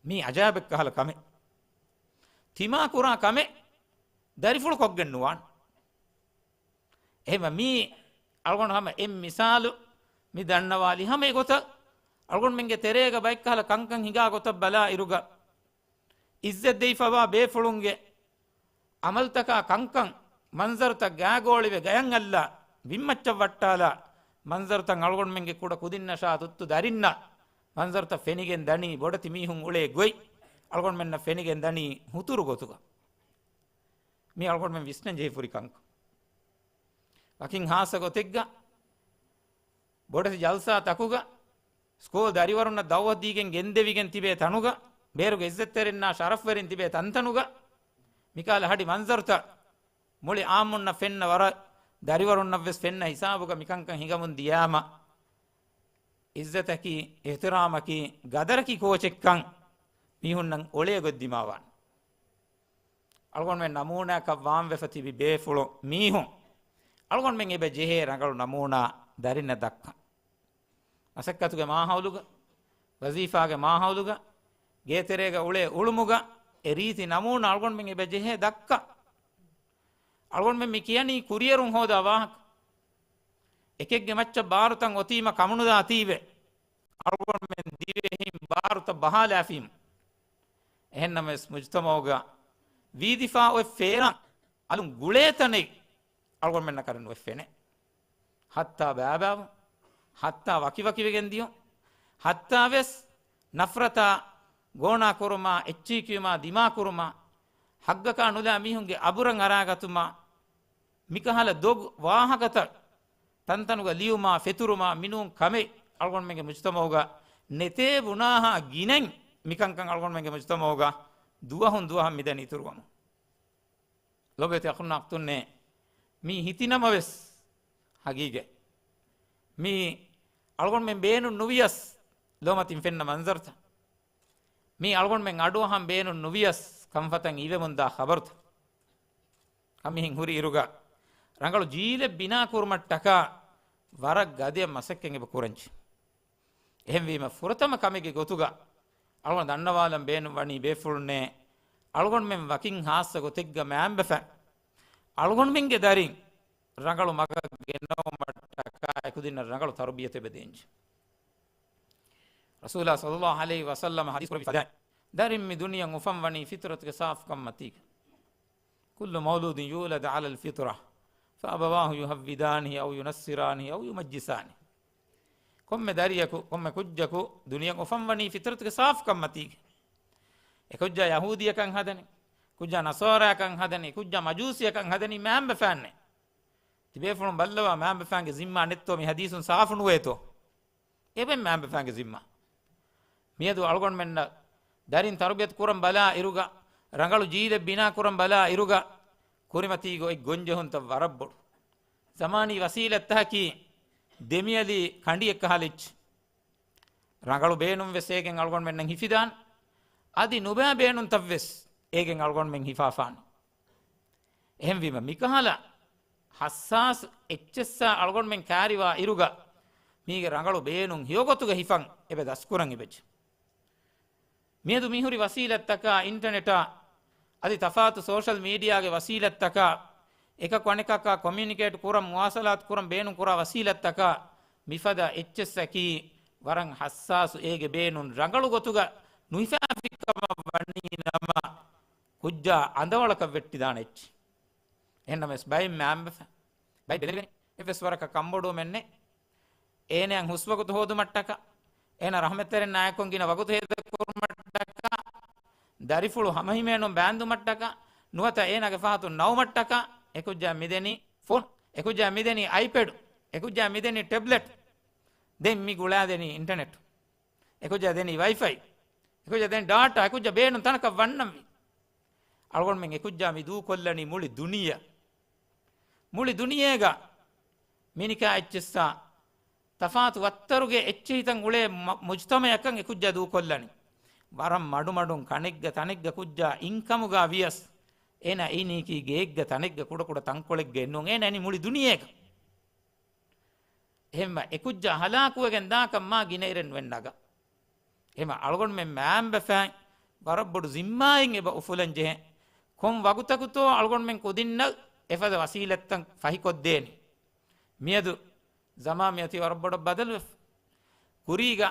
މީ އަޖާއިބެއްކަހަލަ ކަމެއް. ތިމާ ކުރާ ކަމެއް ދަރިފުޅު ކޮށްގެން ނުވާން. އެހެންވެ، މީ އަޅުގަނޑު ހަމަ އެއް މިސާލު މި ދަންނަވާލި. ހަމަ އެގޮތަށް އަޅުގަނޑުމެންގެ ތެރޭގަ ބައެއްކަހަލަ ކަންކަން ހިނގާ ގޮތަށް ބަލާ އިރުގަ، އިއްޒަތް ދެވިފަވާ ބޭފުޅުންގެ އަމަލްތަކާ ކަންކަން މަންޒަރުތައް ގާގޯޅިވެ ގަޔަށް އައްލާ، ބިންމައްޗަށް ވައްޓާލާ، މަންޒަރުތައް އަޅުގަނޑުމެންގެ ކުޑަ ކުދިންނަށާ ތުއްތު ދަރިންނަށް މަންޒަރުތައް ފެނިގެން ދަނީ، ބޮޑެތި މީހުން އުޅޭ ގޮތް އަޅުގަނޑުމެންނަށް ފެނިގެން ދަނީ ހުތުރު ގޮތުގަ. މީ އަޅުގަނޑުމެން ވިސްނަން ޖެހިފުރި ކަންކަން. ވަކިން ހާއްސަ ގޮތެއްގަ ބޮޑެތި ޖަލްސާ ތަކުގަ، ސްކޫލް ދަރިވަރުންނަށް ދައުވަތު ދީގެން ގެންދެވިގެން ތިބޭ ތަނުގަ، ބޭރުގެ އިއްޒަތްތެރިންނާ ޝަރަފްވެރިން ތިބޭ ތަންތަނުގަ، މިކަހަލަ ހަޑި މަންޒަރުތައް މުޅި އާއްމުންނަށް ފެންނަ ވަރަށް، ދަރިވަރުންނަށްވެސް ފެންނަ ހިސާބުގަ މިކަންކަން ހިނގަމުން ދިޔާމަ، އިއްޒަތަކީ، އިޙްތިރާމަކީ، ގަދަރަކީ ކޯޗެއްކަން މީހުންނަށް އޮޅޭ ގޮތް ދިމާވާނެ. އަޅުގަނޑުމެން ނަމޫނާއަކަށް ވާންވެފަ ތިބި ބޭފުޅުން މީހުން، އަޅުގަނޑުމެން އެބަ ޖެހޭ ރަނގަޅު ނަމޫނާ ދަރިންނަށް ދައްކަން. މަސައްކަތުގެ މާހައުލުގަ، ވަޒީފާގެ މާހައުލުގަ، ގޭތެރޭގަ އުޅޭ އުޅުމުގަ އެ ރީތި ނަމޫނާ އަޅުގަނޑުމެން އެބަ ޖެހޭ ދައްކަން. އަޅުގަނޑުމެން މި ކިޔަނީ ކުރިއެރުން ހޯދާ ވާހަކަ. އެކެއްގެ މައްޗަށް ބާރުތައް އޮތީމަ ކަމުނުދާތީވެ، އަޅުގަނޑުމެން ދިވެހިން ބާރުތައް ބަހާލާފީމު. އެހެންނަމަވެސް، މުޖްތަމަޢުގަ ވީދިފާ އޮތް ފޭރާން އަލުން ގުޅޭ ތަނެއް އަޅުގަނޑުމެންނަށް ކަރެން ނުވެ ފެނޭ. ހައްތާ ބާބާވުން، ހައްތާ ވަކިވަކިވެގެން ދިޔުން، ހައްތާވެސް ނަފްރަތާ ގޯނާ ކުރުމާ، އެއްޗިހިކިޔުމާ ދިމާ ކުރުމާ، ޙައްޤަކާ ނުލާ މީހުންގެ އަބުރަށް އަރާގަތުމާ، މިކަހަލަ ދޮގު ވާހަކަތައް ތަންތަނުގަ ލިޔުމާ ފެތުރުމާ މިނޫން ކަމެއް އަޅުގަނޑުމެންގެ މުޖްތަމަޢުގަ ނެތޭ ބުނާހާ ގިނައިން މިކަންކަން އަޅުގަނޑުމެންގެ މުޖްތަމަޢުގަ ދުވަހުން ދުވަހަށް މިދަނީ އިތުރުވަމުން. ލޯބިވެތި އަޚުންނާ އުޚްތުންނޭ، މީ ހިތިނަމަވެސް ހަގީގަތް. މީ އަޅުގަނޑުމެން ބޭނުން ނުވިޔަސް ލޯމަތިން ފެންނަ މަންޒަރުތައް. މީ އަޅުގަނޑުމެން އަޑުއަހަން ބޭނުން ނުވިޔަސް ކަންފަތަށް އިވެމުންދާ ޚަބަރުތައް. އަމިހިން ހުރި އިރުގަ ރަނގަޅު ޖީލެއް ބިނާ ކުރުމަށްޓަކާ ވަރަށް ގަދަޔަށް މަސައްކަތް އެބަ ކުރަންޖެ. އެހެންވީމަ، ފުރަތަމަ ކަމެއްގެ ގޮތުގަ އަޅުގަނޑު ދަންނަވާލަން ބޭނުން ވަނީ ބޭފުޅުންނޭ، އަޅުގަނޑުމެން ވަކިން ހާއްސަ ގޮތެއްގަ މައިންބަފައިން އަޅުގަނޑުމެންގެ ދަރިން ރަނގަޅު މަގަށް ގެނައުމަށްޓަކާ އެކުދިންނަށް ރަނގަޅު ތަރުބިޔަތެއް އެބަ ދޭންޖެ. ރަސޫލާ ޞައްލައްލާހު ޢަލައިހި ވަސައްލަމަ ޙަދީޘް ކުރެއްވި ފަދައިން، ދަރިން މި ދުނިޔެއަށް އުފަންވަނީ ފިޠުރަތުގެ ސާފުކަން މަތީގަ. كل مولود يولد على الفطرة فأبواه يهودانه أو ينصرانه أو يمجسانه. ކޮންމެ ދަރިޔަކު، ކޮންމެ ކުއްޖަކު ދުނިޔެއަށް އުފަންވަނީ ފިޠުރަތުގެ ސާފުކަން މަތީގަ. އެ ކުއްޖާ ޔަހޫދީއަކަށް ހަދަނީ، ކުއްޖާ ނަޞާރާއަކަށް ހަދަނީ، ކުއްޖާ މަޖޫސީއަކަށް ހަދަނީ މައިންބަފައިންނޭ. ތިބޭފުޅުން ބައްލަވާ، މައިންބަފައިންގެ ޒިންމާ ނެތްތޯ މި ޙަދީޘުން ސާފު ނުވޭތޯ؟ އެބައި މައިންބަފައިންގެ ޒިންމާ. މިއަދު އަޅުގަނޑުމެންނަށް ދަރިން ތަރުބިޔަތު ކުރަން ބަލާ އިރުގަ، ރަނގަޅު ޖީލެއް ބިނާ ކުރަން ބަލާ އިރުގަ، ކުރިމަތީގަ އޮތް ގޮންޖެހުންތައް ވަރަށް ބޮޑު. ޒަމާނީ ވަސީލަތްތަކަކީ ދެމިއަލި ކަނޑިއެއްކަހަލަ އެއްޗެއް. ރަނގަޅު ބޭނުން ވެސް އޭގެން އަޅުގަނޑުމެންނަށް ހިފިދާނެ. އަދި ނުބައި ބޭނުންތައް ވެސް އޭގެން އަޅުގަނޑުމެން ހިފާފާނެ. އެހެންވީމަ، މިކަހަލަ ޙައްސާސް އެއްޗެއްސާ އަޅުގަނޑުމެން ކާރިވާ އިރުގަ، މީގެ ރަނގަޅު ބޭނުން ހެޔޮގޮތުގަ ހިފަން އެބަ ދަސްކުރަން އެބަޖެ. މިއަދު މިހުރި ވަސީލަތްތަކާ، އިންޓަނެޓާ އަދި ތަފާތު ސޯޝަލް މީޑިއާގެ ވަސީލަތްތަކާ، އެކަކު އަނެކަކާ ކޮމިއުނިކޭޓް ކުރަން، މުވާސަލާތު ކުރަން ބޭނުން ކުރާ ވަސީލަތްތަކާ، މިފަދަ އެއްޗެއްސަކީ ވަރަށް ޙައްސާސު، އޭގެ ބޭނުން ރަނގަޅު ގޮތުގަ ނުހިފާފި ކަމަށް ވަނީ ނަމަ، ކުއްޖާ އަނދަވަޅަކަށް ވެއްޓިދާނެ އެއްޗެއް. އެހެންނަމަވެސް ބައެއް މައިންބަފަ، ބައެއް ބެލެވެނީ އެއްވެސް ވަރަކަށް ކަންބޮޑުވުމެއްނެއް. އޭނައަށް ހުސްވަގުތު ހޯދުމަށްޓަކާ، އޭނަ ރަޙްމަތްތެރިންނާއެކު ގިނަ ވަގުތު ހޭދަކުރުމަށްޓަކާ، ދަރިފުޅު ހަމަހިމޭނުން ބާންދުމަށްޓަކާ، ނުވަތަ އޭނާގެ ފަހަތުން ނައުމަށްޓަކާ، އެކުއްޖާ މިދެނީ ފޯން، އެކުއްޖާ މިދެނީ އައިޕެޑް، އެކުއްޖާ މިދެނީ ޓެބްލެޓް. ދެން މި ގުޅާދެނީ އިންޓަނެޓް. އެކުއްޖާ ދެނީ ވައިފައި. އެކުއްޖާ ދެން ޑާޓާ އެކުއްޖާ ބޭނުން ތަނަކަށް ވަންނަންވީ. އަޅުގަނޑުމެން އެކުއްޖާ މި ދޫކޮށްލަނީ މުޅި ދުނިޔެ، މުޅި ދުނިޔޭގަ މިނިކާ އެއްޗިއްސާ ތަފާތު ވައްތަރުގެ އެއްޗިހިތައް އުޅޭ މަ-، މުޖުތަމައަކަށް އެކުއްޖާ ދޫކޮށްލަނީ. ވަރަށް މަޑުމަޑުން ކަނެއްގަ ތަނެއްގަ ކުއްޖާ އިންކަމުގަ ވިޔަސް، އޭނާ އިނީކީ ގެއެއްގަ ތަނެއްގަ ކުޑަކުޑަ ތަންކޮޅެއްގައެއް ނޫން، އޭނާ އިނީ މުޅި ދުނިޔޭގަ. އެހެންމަ އެކުއްޖާ ހަލާކުވެގެން ދާކަށް މާ ގިނައިރެއް ނުވެން ނަގާ. އެހެންމަ އަޅުގަނޑުމެން މައިންބަފައިން ވަރަށް ބޮޑު ޒިންމާއެއް އެބަ އުފުލަން ޖެހޭ. ކޮން ވަގުތަކުތޯ އަޅުގަނޑުމެން ކުދިންނަށް އެފަދަ ވަސީލަތްތައް ފަހިކޮށްދޭނީ. މިއަދު ޒަމާން މިއޮތީ ވަރަށް ބޮޑަށް ބަދަލުވެފަ. ކުރީގަ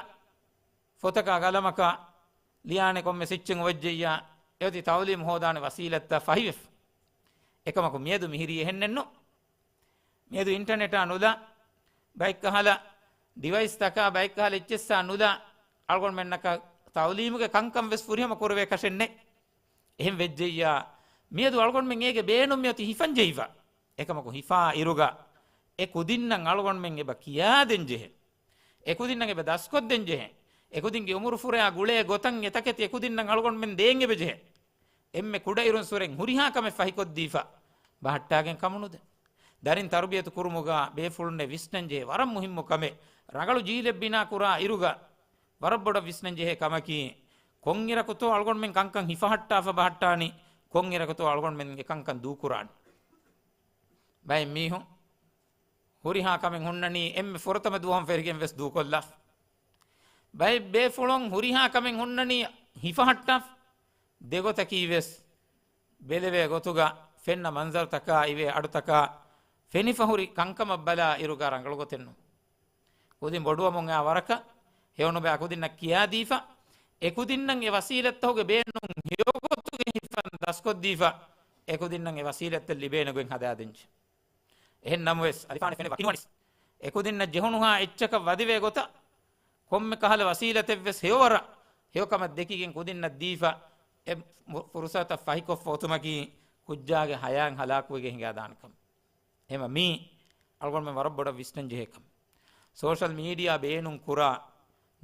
ފޮތަކާ ގަލަމަކާ ލިޔާނެ ކޮންމެސް އެއްޗެއް އޮވެއްޖެއްޔާ، އެއޮތީ ތައުލީމު ހޯދާނެ ވަސީލަތްތައް ފަހިވެފަ. އެކަމަކު މިއަދު މިހިރީ އެހެންނެއްނު. މިއަދު އިންޓަނެޓާ ނުލާ، ބައެއްކަހަލަ ޑިވައިސްތަކާ، ބައެއްކަހަލަ އެއްޗިއްސާ ނުލާ، އަޅުގަނޑުމެންނަކަށް ތައުލީމުގެ ކަންކަން ވެސް ފުރިހަމަ ކުރެވޭކަށެއް ނެތް. އެހެން ވެއްޖެއްޔާ، މިއަދު އަޅުގަނޑުމެން އޭގެ ބޭނުން މިއޮތީ ހިފަން ޖެހިފަ. އެކަމަކު ހިފާ އިރުގަ އެ ކުދިންނަށް އަޅުގަނޑުމެން އެބަ ކިޔާދޭން ޖެހޭ. އެކުދިންނަށް އެބަ ދަސްކޮށްދޭން ޖެހޭ. އެކުދިންގެ އުމުރު ފުރެއާ ގުޅޭ ގޮތަށް އެތަކެތި އެކުދިންނަށް އަޅުގަނޑުމެން ދޭން އެބަ ޖެހޭ. އެންމެ ކުޑައިރުން ސުރެން ހުރިހާ ކަމެއް ފަހިކޮށްދީފަ ބަހައްޓާގެން ކަމުނުދޭ. ދަރިން ތަރުބިޔަތު ކުރުމުގަ ބޭފުޅުންނެއް ވިސްނަންޖެހޭ ވަރަށް މުހިއްމު ކަމެއް. ރަނގަޅު ޖީލެއް ބިނާ ކުރާ އިރުގަ ވަރަށް ބޮޑަށް ވިސްނަންޖެހޭ ކަމަކީ، ކޮންއިރަކުތޯ އަޅުގަނޑުމެން ކަންކަން ހިފަހައްޓާފަ ބަހައްޓާނީ، ކޮންއިރަކުތޯ އަޅުގަނޑުމެންގެ ކަންކަން ދޫކުރާނީ. ބައެއް މީހުން ހުރިހާ ކަމެއް ހުންނަނީ އެންމެ ފުރަތަމަ ދުވަހުން ފެށިގެން ވެސް ދޫކޮށްލާފަ. ބައެއް ބޭފުޅުން ހުރިހާ ކަމެއް ހުންނަނީ ހިފަހައްޓާފަ. ދެގޮތަކީ ވެސް ބެލެވޭ ގޮތުގަ ފެންނަ މަންޒަރުތަކާ އިވޭ އަޑުތަކާ ފެނިފަ ހުރި ކަންކަމަށް ބަލާ އިރުގަ ރަނގަޅު ގޮތެއް ނޫން. ކުދިން ބޮޑުވަމުން އާ ވަރަކަށް ހެޔޮނުބައި ކުދިންނަށް ކިޔާދީފަ، އެކުދިންނަށް އެ ވަސީލަތްތަކުގެ ބޭނުން ހެޔޮގޮތުގެ ހިފަން ދަސްކޮށްދީފަ، އެކުދިންނަށް އެ ވަސީލަތްތައް ލިބޭނެ ގޮތް ހަދާދޭންޖެ. އެހެން ނަމަވެސް، އަލިފާނެ ފެނެ ވަކިނުވަނިސް، އެކުދިންނަށް ޖެހުނުހާ އެއްޗަކަށް ވަދެވޭ ގޮތަށް، ކޮންމެ ކަހަލަ ވަސީލަތެއްވެސް ހެޔޮވަރަށް، ހެޔޮކަމަށް ދެކިގެން ކުދިންނަށް ދީފަ، އެ މު-، ފުރުސަތަށް ފަހިކޮށްފަ އޮތުމަކީ، ކުއްޖާގެ ހަޔާތް ހަލާކުވެގެން ހިނގާދާނެ ކަމެއް. އެހެންމަ މީ އަޅުގަނޑުމެން ވަރަށް ބޮޑަށް ވިސްނަން ޖެހޭ ކަމެއް. ސޯޝަލް މީޑިއާ ބޭނުން ކުރާ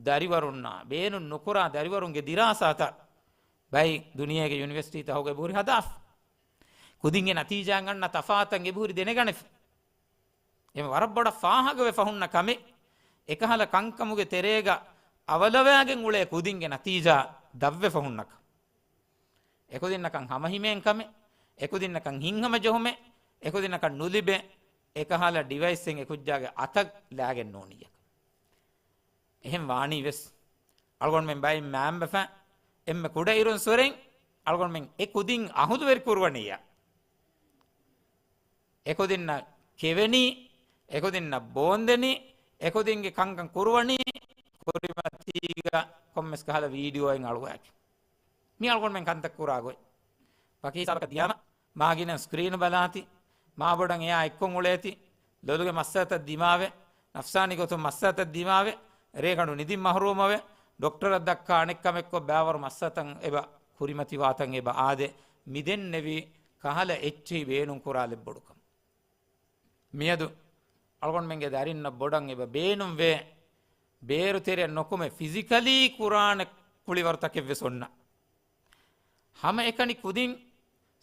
ދަރިވަރުންނާ، ބޭނުން ނުކުރާ ދަރިވަރުންގެ ދިރާސާތައް ބައި ދުނިޔޭގެ ޔުނިވަރސިޓީތަކުގަ އެބަހުރި ހަދާފަ. ކުދިންގެ ނަތީޖާއިން އަންނަ ތަފާތަށް އެބަހުރި ދެނެގަނެފަ. އެ ވަރަށް ބޮޑަށް ފާހަގަވެފަ ހުންނަ ކަމެއް، އެކަހަލަ ކަންކަމުގެ ތެރޭގަ އަވަލަވާގެން އުޅޭ ކުދިންގެ ނަތީޖާ ދަށްވެފަ ހުންނަ ކަމެއް. އެކުދިންނަކަށް ހަމަހިމޭން ކަމެއް، އެކުދިންނަކަށް ހިތްހަމަޖެހުމެއް، އެކުދިންނަކަށް ނުލިބޭ އެކަހަލަ ޑިވައިސްއެއް އެކުއްޖާގެ އަތަށް ލާގެން ނޫނިއްޔަކަ. އެހެން ވާނީ ވެސް، އަޅުގަނޑުމެން ބައިން މައިންބަފަ އެންމެ ކުޑައިރުން ސުރެން އަޅުގަނޑުމެން އެ ކުދިން އަހުލުވެރި ކުރުވަނިއްޔާ. އެކުދިންނަށް ކެވެނީ، އެކުދިންނަށް ބޯންދެނީ، އެކުދިންގެ ކަންކަން ކުރުވަނީ، ކުރިމަތީގަ ކޮންމެސް ކަހަލަ ވީޑިއޯއެއް އަޅުވާކި. މި އަޅުގަނޑުމެން ކަންތައް ކުރާ ގޮތް. ވަކި ހިސާބަކަށް ދިޔާމަ، މާގިނަ ސްކްރީނު ބަލާތި، މާބޮޑަށް އެއާ އެއްކޮށް އުޅޭތި، ލޮލުގެ މައްސަލަތައް ދިމާވެ، ނަފްސާނީ ގޮތުން މައްސަލަތައް ދިމާވެ، ރޭގަނޑު ނިދިން މަހްރޫމަވެ، ޑޮކްޓަރަށް ދައްކާ އަނެއް ކަމެއްކޮށް ބައިވަރު މައްސަލަތައް އެބަ ކުރިމަތިވާތަން އެބަ އާދެ، މިދެންނެވި ކަހަލަ އެއްޗެހި ބޭނުން ކުރާލެއް ބޮޑުކަމަށް. މިއަދު އަޅުގަނޑުމެންގެ ދަރިންނަށް ބޮޑަށް އެބަ ބޭނުންވޭ، ބޭރު ތެރެއަށް ނުކުމެ ފިޒިކަލީ ކުރާނެ ކުޅިވަރުތަކެއްވެސް އޮންނަ. ހަމައެކަނި ކުދިން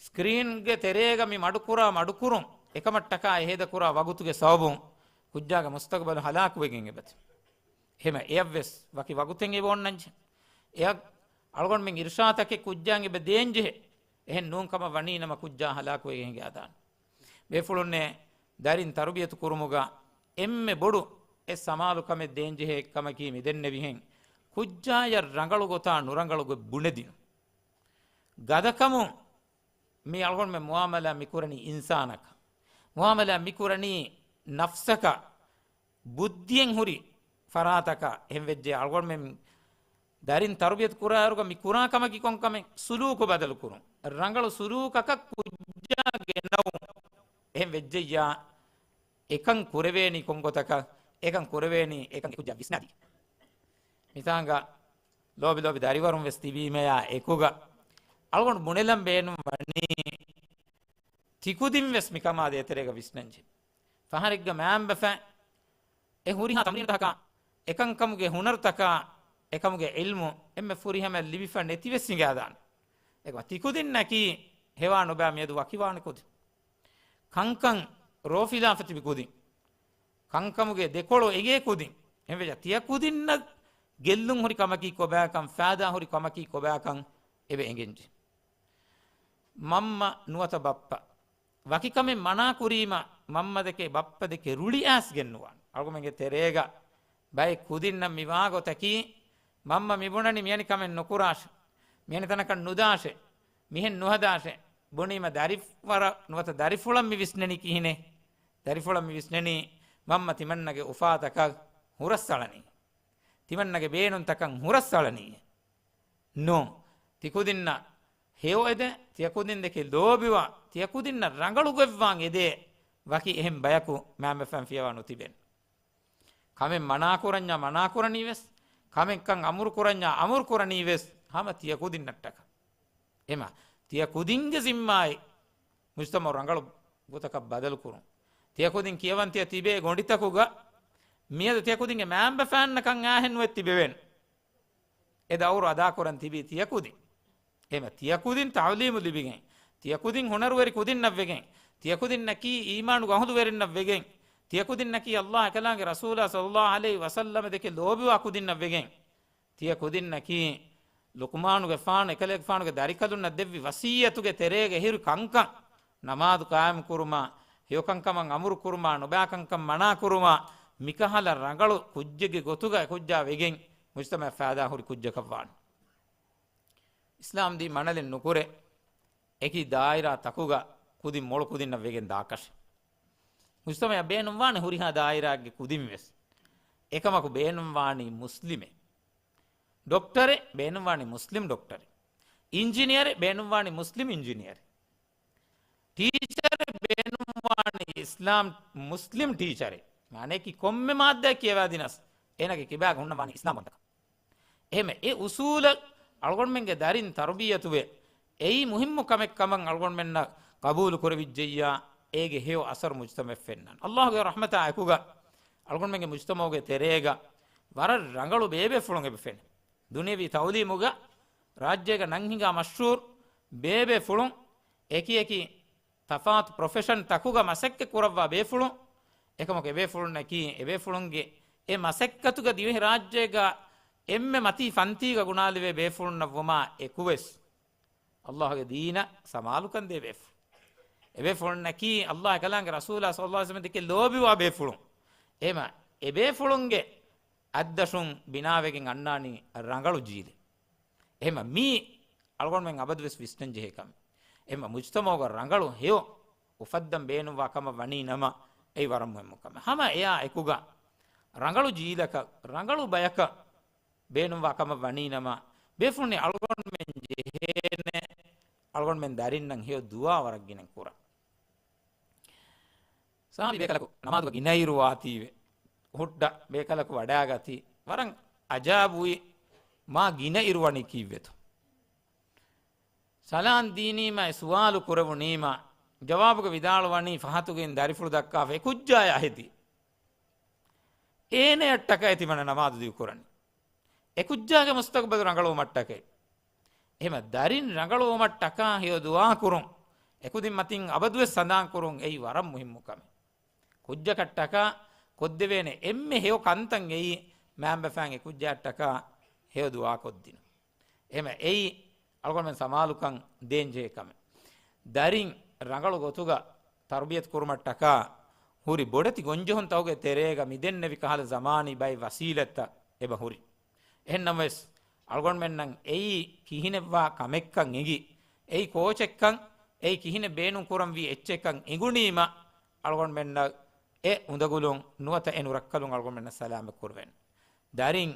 ސްކްރީންގެ ތެރޭގަ މި މަޑުކުރާ މަޑުކުރުން އެކަމަށްޓަކާ އެހޭދަކުރާ ވަގުތުގެ ސަބަބުން ކުއްޖާގެ މުސްތަގުބަލު ހަލާކުވެގެން އެބަތި. އެހެމަ އެޔަށްވެސް ވަކި ވަގުތެއް އެބަ އޮންނަންޖެ. އެޔަށް އަޅުގަނޑުމެން އިރުޝާދުތަކެއް ކުއްޖާއަށް އެބަ ދޭންޖެހޭ. އެހެން ނޫން ކަމަށް ވަނީ ނަމަ ކުއްޖާ ހަލާކުވެގެން ހިނގާދާނެ. ބޭފުޅުންނޭ ދަރިން ތަރުބިޔަތު ކުރުމުގަ އެންމެ ބޮޑު އެއް ސަމާލު ކަމެއް ދޭންޖެހޭ ކަމަކީ މިދެންނެވިހެން ކުއްޖާޔަށް ރަނގަޅު ގޮތާ ނުރަނގަޅު ގޮތް ބުނެދިނުން. ގަދަކަމުން މި އަޅުގަނޑުމެން މުއާމަލާ މިކުރަނީ އިންސާނަކަށް. މުއާމަލާ މިކުރަނީ ނަފްސަކަށް. ބުއްދިއެއް ހުރި ފަރާތަކަށް. އެހެން ވެއްޖެ އަޅުގަނޑުމެން ދަރިން ތަރުބިޔަތު ކުރާއިރުގަ މި ކުރާ ކަމަކީ ކޮން ކަމެއް؟ ސުލޫކު ބަދަލު ކުރުން. ރަނގަޅު ސުލޫކަކަށް ކުއްޖާ ގެނައުން. އެހެން ވެއްޖެއްޔާ އެކަން ކުރެވޭނީ ކޮން ގޮތަކަށް؟ އެކަން ކުރެވޭނީ އެކަން އެކުއްޖާ ވިސްނާދީ. މިތާނގަ ލޯބި ލޯބި ދަރިވަރުން ވެސް ތިބީމަޔާ އެކުގަ އަޅުގަނޑު ބުނެލަން ބޭނުން ވަނީ ތިކުދިން ވެސް މިކަމާ ދޭތެރޭގަ ވިސްނަންޖެ. ފަހަރެއްގަ މައިންބަފައިން އެ ހުރިހާ ތަމްރީނުތަކާ، އެކަންކަމުގެ ހުނަރުތަކާ، އެކަމުގެ ޢިލްމު އެންމެ ފުރިހަމައަށް ލިބިފަ ނެތިވެސް ހިނގާދާނެ. އެކަމަ ތިކުދިންނަކީ ހެވާ ނުބާ މިއަދު ވަކިވާނެ ކުދިން. ކަންކަން ރޯފިލާފަ ތިބި ކުދިން. ކަންކަމުގެ ދެކޮޅު އެނގޭ ކުދިން. އެހެންވެ ތިޔަ ކުދިންނަށް ގެއްލުން ހުރި ކަމަކީ ކޮބާކަން، ފާދާ ހުރި ކަމަކީ ކޮބާކަން އެބަ އެނގެންޖެ. މަންމަ ނުވަތަ ބައްޕަ ވަކިކަމެއް މަނާ ކުރީމަ، މަންމަދެކެ ބައްޕަދެކެ ރުޅި އައިސް ގެންނުވާނެ. އަޅުގަމެންގެ ތެރޭގަ ބައެއް ކުދިންނަށް މި ވާގޮތަކީ، މަންމަ މިބުނަނީ މިއަނި ކަމެއް ނުކުރާށެ، މިއަނި ތަނަކަށް ނުދާށެ، މިހެން ނުހަދާށެ ބުނީމަ، ދަރިފަރަށް ނުވަތަ ދަރިފުޅަށް މި ވިސްނެނީ ކިހިނެއް؟ ދަރިފުޅަށް މި ވިސްނެނީ މަންމަ ތިމަންނަގެ އުފާތަކަށް ހުރަސްއަޅަނީ، ތިމަންނަގެ ބޭނުންތަކަށް ހުރަސްއަޅަނީ. ނޫން. ތިކުދިންނަށް ހެޔޮއެދެ، ތިޔަކުދިން ދެކެ ލޯބިވާ، ތިޔަކުދިންނަށް ރަނގަޅު ގޮތްވާން އެދޭ ވަކި އެހެން ބަޔަކު މާމެފަން ފިޔަވާ ނުތިބެން. ކަމެއް މަނާކުރަންޏާ މަނާކުރަނީވެސް، ކަމެއްކަން އަމުރު ކުރަންޏާ އަމުރު ކުރަނީވެސް، ހަމަ ތިޔަކުދިންނަށްޓަކަ. އެމަ، ތިޔަކުދިންގެ ޒިންމާއި މުޖްތަމަޢު ރަނގަޅު ގޮތަކަށް ބަދަލުކުރުން. ތިޔަކުދިން ކިޔަވަން ތިޔަ ތިބޭ ގޮނޑިތަކުގަ، މިއަދު ތިޔަކުދިންގެ މާމްބަފާންނަކަށް އާހެން ނުވެ ތިބެވެން. އެ ދައުރު އަދާކުރަން ތިބީ ތިޔަކުދިން. އެހެމަ ތިޔަކުދިން ތަޢުލީމު ލިބިގެން، ތިޔަކުދިން ހުނަރުވެރި ކުދިންނަށް ވެގެން، ތިޔަކުދިންނަކީ އީމާނުގެ އަހުލުވެރިންނަށް ވެގެން، ތިޔަކުދިންނަކީ ﷲ އެކަލާނގެ ރަސޫލާ ޞައްލަﷲ ޢަލައިހި ވަސައްލަމަ ދެކެ ލޯބިވާ ކުދިންނަށް ވެގެން، ތިޔަކުދިންނަކީ ލުޤްމާނުގެފާނު އެކަލޭގެފާނުގެ ދަރިކަލުންނަށް ދެއްވި ވަޞިއްޔަތުގެ ތެރޭގަ އެހިރު ކަންކަން، ނަމާދު ޤާއިމު ކުރުމާ، ހެޔޮކަންކަމަށް އަމުރު ކުރުމާ، ނުބާކަންކަން މަނާ ކުރުމާ، މިކަހަލަ ރަނގަޅު ކުއްޖެއްގެ ގޮތުގަ އެކުއްޖާ ވެގެން މުޖްތަމަޢަށް ފައިދާ ހުރި ކުއްޖަކަށް ވާނެ. އިސްލާމް ދީން މަނަލެއް ނުކުރޭ، އެކި ދާއިރާ ތަކުގަ ކުދިން މޮޅު ކުދިންނަށް ވެގެން ދާކަށެއް. މުޖްތަމަޢަށް ބޭނުންވާނެ ހުރިހާ ދާއިރާއެއްގެ ކުދިން ވެސް. އެކަމަކު ބޭނުންވާނީ މުސްލިމެއް. ޑޮކްޓަރެއް ބޭނުންވާނީ މުސްލިމް ޑޮކްޓަރެއް. އިންޖިނިއަރެއް ބޭނުންވާނީ މުސްލިމް އިންޖިނިއަރެއް. ޓީޗަރެއް ބޭނުންވާނީ އިސްލާމް މުސްލިމް ޓީޗަރެއް. މާނައަކީ ކޮންމެ މާއްދާއެއް ކިޔަވާދިނަސް، އޭނާގެ ކިބާގަ ހުންނަން ވާނީ އިސްލާމްވަންތަކަން. އެހެމެ އެ އުސޫލަށް އަޅުގަނޑުމެންގެ ދަރިން ތަރުބިއްޔަތުވެ، އެއީ މުހިއްމު ކަމެއް ކަމަށް އަޅުގަނޑުމެންނަށް ޤަބޫލު ކުރެވިއްޖެއްޔާ، އޭގެ ހެޔޮ އަސަރު މުޖްތަމަޢަށް ފެންނާނެ. ﷲ ގެ ރަޙްމަތާ އެކުގަ އަޅުގަނޑުމެންގެ މުޖްތަމަޢުގެ ތެރޭގަ ވަރަށް ރަނގަޅު ބޭބޭފުޅުން އެބަ ފެނޭ. ދުނިޔަވީ ތަޢުލީމުގަ ރާއްޖޭގަ ނަން ހިނގާ މަޝްހޫރު ބޭބޭފުޅުން، އެކި އެކި ތަފާތު ޕްރޮފެޝަން ތަކުގަ މަސައްކަތް ކުރައްވާ ބޭފުޅުން، އެކަމަކު އެބޭފުޅުންނަކީ އެބޭފުޅުންގެ އެ މަސައްކަތުގަ ދިވެހިރާއްޖޭގަ އެންމެ މަތީ ފަންތީގަ ގުނާލެވޭ ބޭފުޅުންނަށް ވުމާ އެކުވެސް، ﷲ ގެ ދީނަށް ސަމާލުކަން ދޭ ބޭފުޅުން. އެބޭފުޅުންނަކީ ﷲ އެކަލާނގެ ރަސޫލާ ޞައްލަﷲ ޢަލައިހި ވަސައްލަމަ ދެކެ ލޯބިވާ ބޭފުޅުން. އެހެމަ އެބޭފުޅުންގެ އަތްދަށުން ބިނާވެގެން އަންނާނީ ރަނގަޅު ޖީލެއް. އެހެމަ މީ އަޅުގަނޑުމެން އަބަދުވެސް ވިސްނަން ޖެހޭ ކަމެއް. އެހެމަ މުޖްތަމަޢުގަ ރަނގަޅު ހެޔޮ އުފައްދަން ބޭނުންވާ ކަމަށް ވަނީ ނަމަ، އެއީ ވަރަށް މުހިއްމު ކަމެއް. ހަމަ އެއާ އެކުގަ ރަނގަޅު ޖީލަކަށް، ރަނގަޅު ބަޔަކަށް ބޭނުންވާ ކަމަށް ވަނީ ނަމަ، ބޭފުޅުންނެއް އަޅުގަނޑުމެން ޖެހޭނެ އަޅުގަނޑުމެން ދަރިންނަށް ހެޔޮ ދުޢާ ވަރަށް ގިނައިން ކުރަން. ސާބި ބޭކަލަކު ނަމާދުގަ ގިނައިރު ވާތީވެ، ހުއްޓަ ބޭކަލަކު ވަޑާގަތީ، ވަރަށް އަޖާބުވި، މާ ގިނައިރު ވަނީ ކީއްވެތޯ؟ ސަލާން ދީނީމަ އެ ސުވާލު ކުރެވުނީމަ، ޖަވާބުގަ ވިދާޅުވަނީ ފަހަތުގެ ދަރިފުޅު ދައްކާފަ އެ ކުއްޖާޔާ ހެދި. އޭނަޔަށްޓަކައި ތިމަންނަ ނަމާދު ދިގު ކުރަނީ. އެ ކުއްޖާގެ މުސްތަގުބަލު ރަނގަޅުވުމަށްޓަކައި. އެހެމަ ދަރިން ރަނގަޅުވުމަށްޓަކާ ހެޔޮ ދުޢާ ކުރުން، އެކުދިން މަތިން އަބަދުވެސް ސަނދާން ކުރުން އެއީ ވަރަށް މުހިއްމު ކަމެއް. ކުއްޖަކަށްޓަކާ ކޮށްދެވޭނެ އެންމެ ހެޔޮ ކަންތައް އެއީ، މައިންބަފައިން އެ ކުއްޖާއަށްޓަކާ ހެޔޮ ދުޢާ ކޮށްދިނުން. އެހެމަ އެއީ އަޅުގަނޑުމެން ސަމާލުކަން ދޭންޖެހޭ ކަމެއް. ދަރިން ރަނގަޅު ގޮތުގަ ތަރުބިޔަތު ކުރުމަށްޓަކާ ހުރި ބޮޑެތި ގޮންޖެހުންތަކުގެ ތެރޭގަ މިދެންނެވި ކަހަލަ ޒަމާނީ ބައެއް ވަސީލަތްތައް އެބަ ހުރި. އެހެންނަމަވެސް، އަޅުގަނޑުމެންނަށް އެއީ ކިހިނެއްވާ ކަމެއްކަން އެނގި، އެއީ ކޯޗެއްކަން، އެއީ ކިހިނެއް ބޭނުން ކުރަންވީ އެއްޗެއްކަން އެނގުނީމަ، އަޅުގަނޑުމެންނަށް އެ އުނދަގުލުން ނުވަތަ އެ ނުރައްކަލުން އަޅުގަނޑުމެންނަށް ސަލާމަތް ކުރެވެން. ދަރިން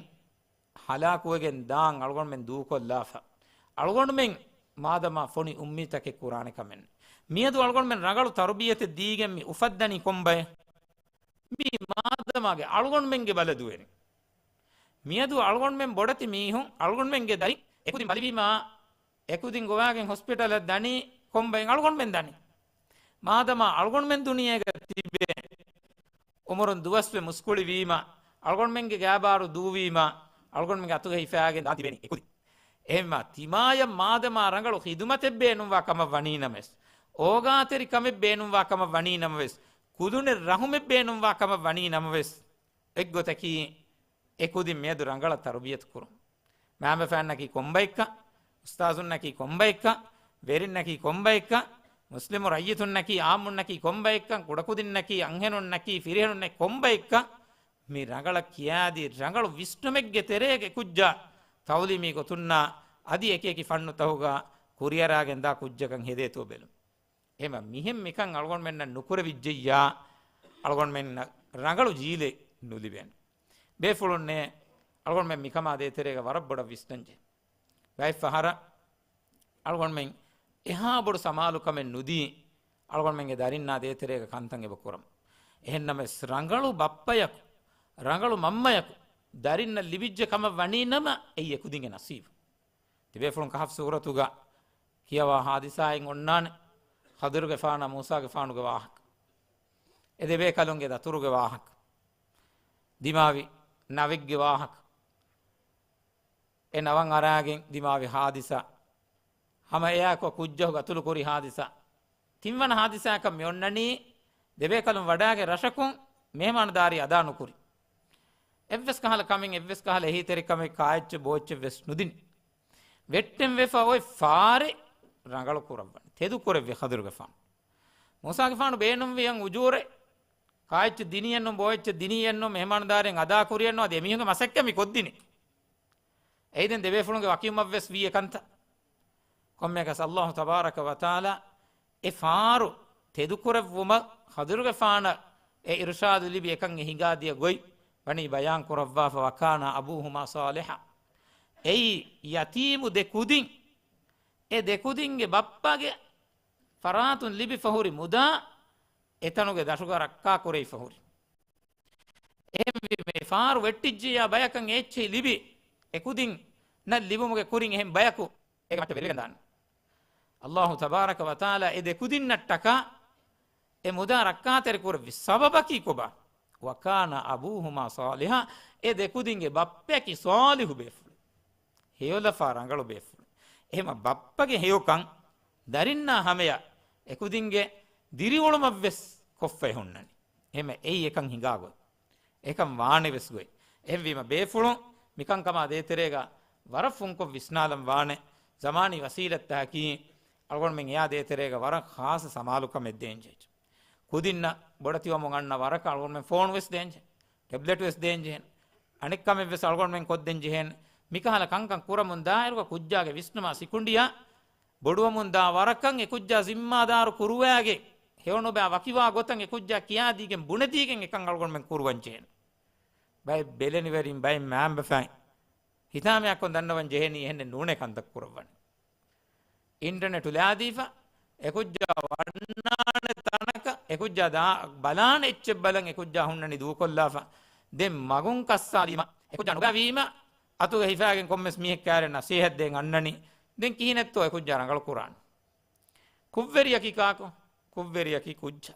ހަލާކުވެގެން ދާން އަޅުގަނޑުމެން ދޫކޮށްލާފަ. އަޅުގަނޑުމެން މާދަމާ ފޮނި އުއްމީދުތަކެއް ކުރާނެ ކަމެއް. މިއަދު އަޅުގަނޑުމެން ރަނގަޅު ތަރުބިއްޔަތެއް ދީގެން މި އުފައްދަނީ ކޮންބައެއް؟ މީ މާދަމާގެ އަޅުގަނޑުމެންގެ ބަލަދުވެރިން. މިއަދު އަޅުގަނޑުމެން ބޮޑެތި މީހުން އަޅުގަނޑުމެންގެ ދަރިން އެކުދިން ބަލިވީމާ، އެކުދިން ގޮވާގެން ހޮސްޕިޓަލަށް ދަނީ ކޮންބައިން އަޅުގަނޑުމެން ދަނީ. މާދަމާ އަޅުގަނޑުމެން ދުނިޔޭގަ ތިބޭ، އުމުރުން ދުވަސްވެ މުސްކުޅިވީމަ، އަޅުގަނޑުމެންގެ ގާބާރު ދޫވީމަ، އަޅުގަނޑުމެންގެ އަތުގަ ހިފާގެން ދާން ތިބެނީ އެކުދިން. އެހެންވީމާ ތިމާޔަށް މާދަމާ ރަނގަޅު ޚިދުމަތެއް ބޭނުންވާ ކަމަށް ވަނީ ނަމަވެސް، އޯގާތެރިކަމެއް ބޭނުންވާ ކަމަށް ވަނީ ނަމަވެސް، ކުދުނެއް ރަހުމެއް ބޭނުންވާ ކަމަށް ވަނީ ނަމަވެސް، އެއްގޮތަކީ އެކުދިން މިއަދު ރަނގަޅަށް ތަރުބިޔަތު ކުރުން. މައިންބަފައިންނަކީ ކޮންބައެއްކަން، އުސްތާޒުންނަކީ ކޮންބައެއްކަން، ވެރިންނަކީ ކޮންބައެއްކަން، މުސްލިމު ރައްޔިތުންނަކީ އާއްމުންނަކީ ކޮންބައެއްކަން، ކުޑަކުދިންނަކީ އަންހެނުންނަކީ ފިރިހެނުންނަކީ ކޮންބައެއްކަން، މި ރަނގަޅަށް ކިޔާދީ ރަނގަޅު ވިސްނުމެއްގެ ތެރޭގަ ކުއްޖާ ތައުލީމީ ގޮތުންނާ އަދި އެކި އެކި ފަންނުތަކުގަ ކުރިއަރާގެން ދާ ކުއްޖަކަށް ހެދޭތޯ ބެލުން. އެހެންވީމާ މިހެން މިކަން އަޅުގަނޑުމެންނަށް ނުކުރެވިއްޖެއްޔާ، އަޅުގަނޑުމެންނަށް ރަނގަޅު ޖީލެއް ނުލިބޭނެ. ބޭފުޅުންނޭ އަޅުގަނޑުމެން މިކަމާ ދޭތެރޭގަ ވަރަށް ބޮޑަށް ވިސްނަންޖެހޭ. ބައެއް ފަހަރަށް އަޅުގަނޑުމެން އެހާ ބޮޑު ސަމާލުކަމެއް ނުދީ، އަޅުގަނޑުމެންގެ ދަރިންނާ ދޭތެރޭގަ ކަންތައް އެބަ ކުރަމު. އެހެންނަމަވެސް، ރަނގަޅު ބައްޕަޔަކު، ރަނގަޅު މަންމަޔަކު ދަރިންނަށް ލިބިއްޖެ ކަމަށް ވަނީ ނަމަ، އެއީ އެކުދިންގެ ނަސީބު. ތިބޭފުޅުން ކަހަފް ސޫރަތުގަ ކިޔަވާ ހާދިސާއިން އޮންނާނެ، ޚަޟިރުގެފާނާ މޫސާގެފާނުގެ ވާހަކަ. އެ ދެބޭކަލުންގެ ދަތުރުގެ ވާހަކަ. ދިމާވި ނަވެއްގެ ވާހަކަ. އެ ނަވަން އަރާގެން ދިމާވި ހާދިސާ. ހަމަ އެއާއެކު ކުއްޖަކު ގަތުލު ކުރި ހާދިސާ. ތިންވަނަ ހާދިސާއަކަށް މި އޮންނަނީ، ދެބޭކަލުން ވަޑާގެން ރަށަކުން މެހެމާންދާރީ އަދާ ނުކުރި. އެއްވެސް ކަހަލަ ކަމެއް، އެއްވެސް ކަހަލަ އެހީތެރިކަމެއް، ކާއެއްޗެއް ބޯއެއްޗެއް ވެސް ނުދިނި. ވެއްޓެން ވެފަ އޮތް ފާރެއް ރަނގަޅު ކުރައްވަން ތެދު ކުރެއްވި ޚަޟިރުގެފާނު. މޫސާގެފާނު ބޭނުންވި އެ އުޖޫރަ، ކާއެއްޗެއް ދިނީއެއްނު، ބޯއެއްޗެއް ދިނީއެއްނު، މެހެމާންދާރީން އަދާ ކުރިއެއްނު، އަދި އެމީހުންގެ މަސައްކަތް މި ކޮށްދިނީ. އެއީ ދެން ދެބޭފުޅުންގެ ވަކިވުމަށްވެސް ވީ އެކަންތައް. ކޮންމެއަކަސް އައްލާހު ތަބާރަކަ ވަތަޢާލާ އެ ފާރު ތެދުކުރެއްވުމަށް ޚަޟިރުގެފާނަށް އެ އިރުޝާދު ލިބި އެކަން އެ ހިނގާދިޔަ ގޮތް ވަނީ ބަޔާން ކުރައްވާފަ، وَكَانَ أَبُوهُمَا صَالِحًا. އެއީ ޔަތީމު ދެ ކުދިން، އެ ދެ ކުދިންގެ ބައްޕަގެ ފަރާތުން ލިބިފަ ހުރި މުދާ އެތަނުގެ ދަށުގަ ރައްކާ ކުރެވިފަ ހުރި. އެހެންވީމަ އެ ފާރު ވެއްޓިއްޖިއްޔާ ބަޔަކަށް އެއްޗެހި ލިބި، އެ ކުދިންނަށް ލިބުމުގެ ކުރިން އެހެން ބަޔަކު އޭގެ މައްޗަށް ވެލިވެގެން ދާނެ. އައްލާހު ތަބާރަކަ ވަތަޢާލާ އެ ދެ ކުދިންނަށްޓަކާ އެ މުދާ ރައްކާތެރި ކުރެއްވި ސަބަބަކީ ކޮބާ؟ وَكَانَ أَبُوهُمَا صَالِحًا. އެ ދެ ކުދިންގެ ބައްޕަޔަކީ ޞާލިޙު ބޭފުޅެއް. ހެޔޮލަފާ ރަނގަޅު ބޭފުޅެއް. އެހެމަ ބައްޕަގެ ހެޔޮކަން ދަރިންނާ ހަމަޔަށް އެ ކުދިންގެ ދިރިއުޅުމަށްވެސް ކޮށްފައި ހުންނަނީ. އެހެމަ އެއީ އެކަން ހިނގާ ގޮތް. އެކަން ވާނެ ވެސް ގޮތް. އެހެންވީމަ ބޭފުޅުން މިކަންކަމާ ދޭތެރޭގަ ވަރަށް ފުންކޮށް ވިސްނާލަން ވާނެ. ޒަމާނީ ވަސީލަތްތަކަކީ އަޅުގަނޑުމެން އެޔާ ދޭތެރޭގަ ވަރަށް ޚާއްޞަ ސަމާލުކަމެއް ދޭންޖެހޭ. ކުދިންނަށް ބޮޑަތިވަމުން އަންނަ ވަރަކަށް އަޅުގަނޑުމެން ފޯނު ވެސް ދޭންޖެހޭ، ޓެބްލެޓް ވެސް ދޭންޖެހޭ، އަނެއް ކަމެއް ވެސް އަޅުގަނޑުމެން ކޮށްދޭންޖެހޭ. މިކަހަލަ ކަންކަން ކުރަމުން ދާއިރުގަ ކުއްޖާގެ ވިސްނުމާ ސިކުނޑިއާ ބޮޑުވަމުން ދާ ވަރަކަށް އެ ކުއްޖާ ޒިންމާދާރު ކުރުވާގެން ހެޔޮނުބާ ވަކިވާ ގޮތަށް އެ ކުއްޖާ ކިޔާދީގެން ބުނެދީގެން އެކަން އަޅުގަނޑުމެން ކުރުވަން ޖެހޭނެ. ބައެއް ބެލެނިވެރިން ބައެއް މައިންބަފައިން ހިތާމަޔާކޮށް ދަންނަވަން ޖެހޭނީ އެހެންނެއް ނޫނޭ ކަންތައް ކުރައްވަނީ. އިންޓަރނެޓު ލާދީފަ، އެކުއްޖާ ވަންނާނެ ތަނަކަށް، އެކުއްޖާ ދާ-، ބަލާނެ އެއްޗެއް ބަލަން އެކުއްޖާ ހުންނަނީ ދޫކޮށްލާފަ. ދެން މަގުން ކައްސާލީމަ، އެކުއްޖާ ނުބައިވީމަ، އަތުގަ ހިފާގެން ކޮންމެސް މީހެއް ކާރެ ނަސޭހަތް ދޭން އަންނަނީ. ދެން ކިހިނެއްތޯ އެކުއްޖާ ރަނގަޅު ކުރާނީ؟ ކުށްވެރިޔަކީ ކާކު؟ ކުށްވެރިޔަކީ ކުއްޖާ.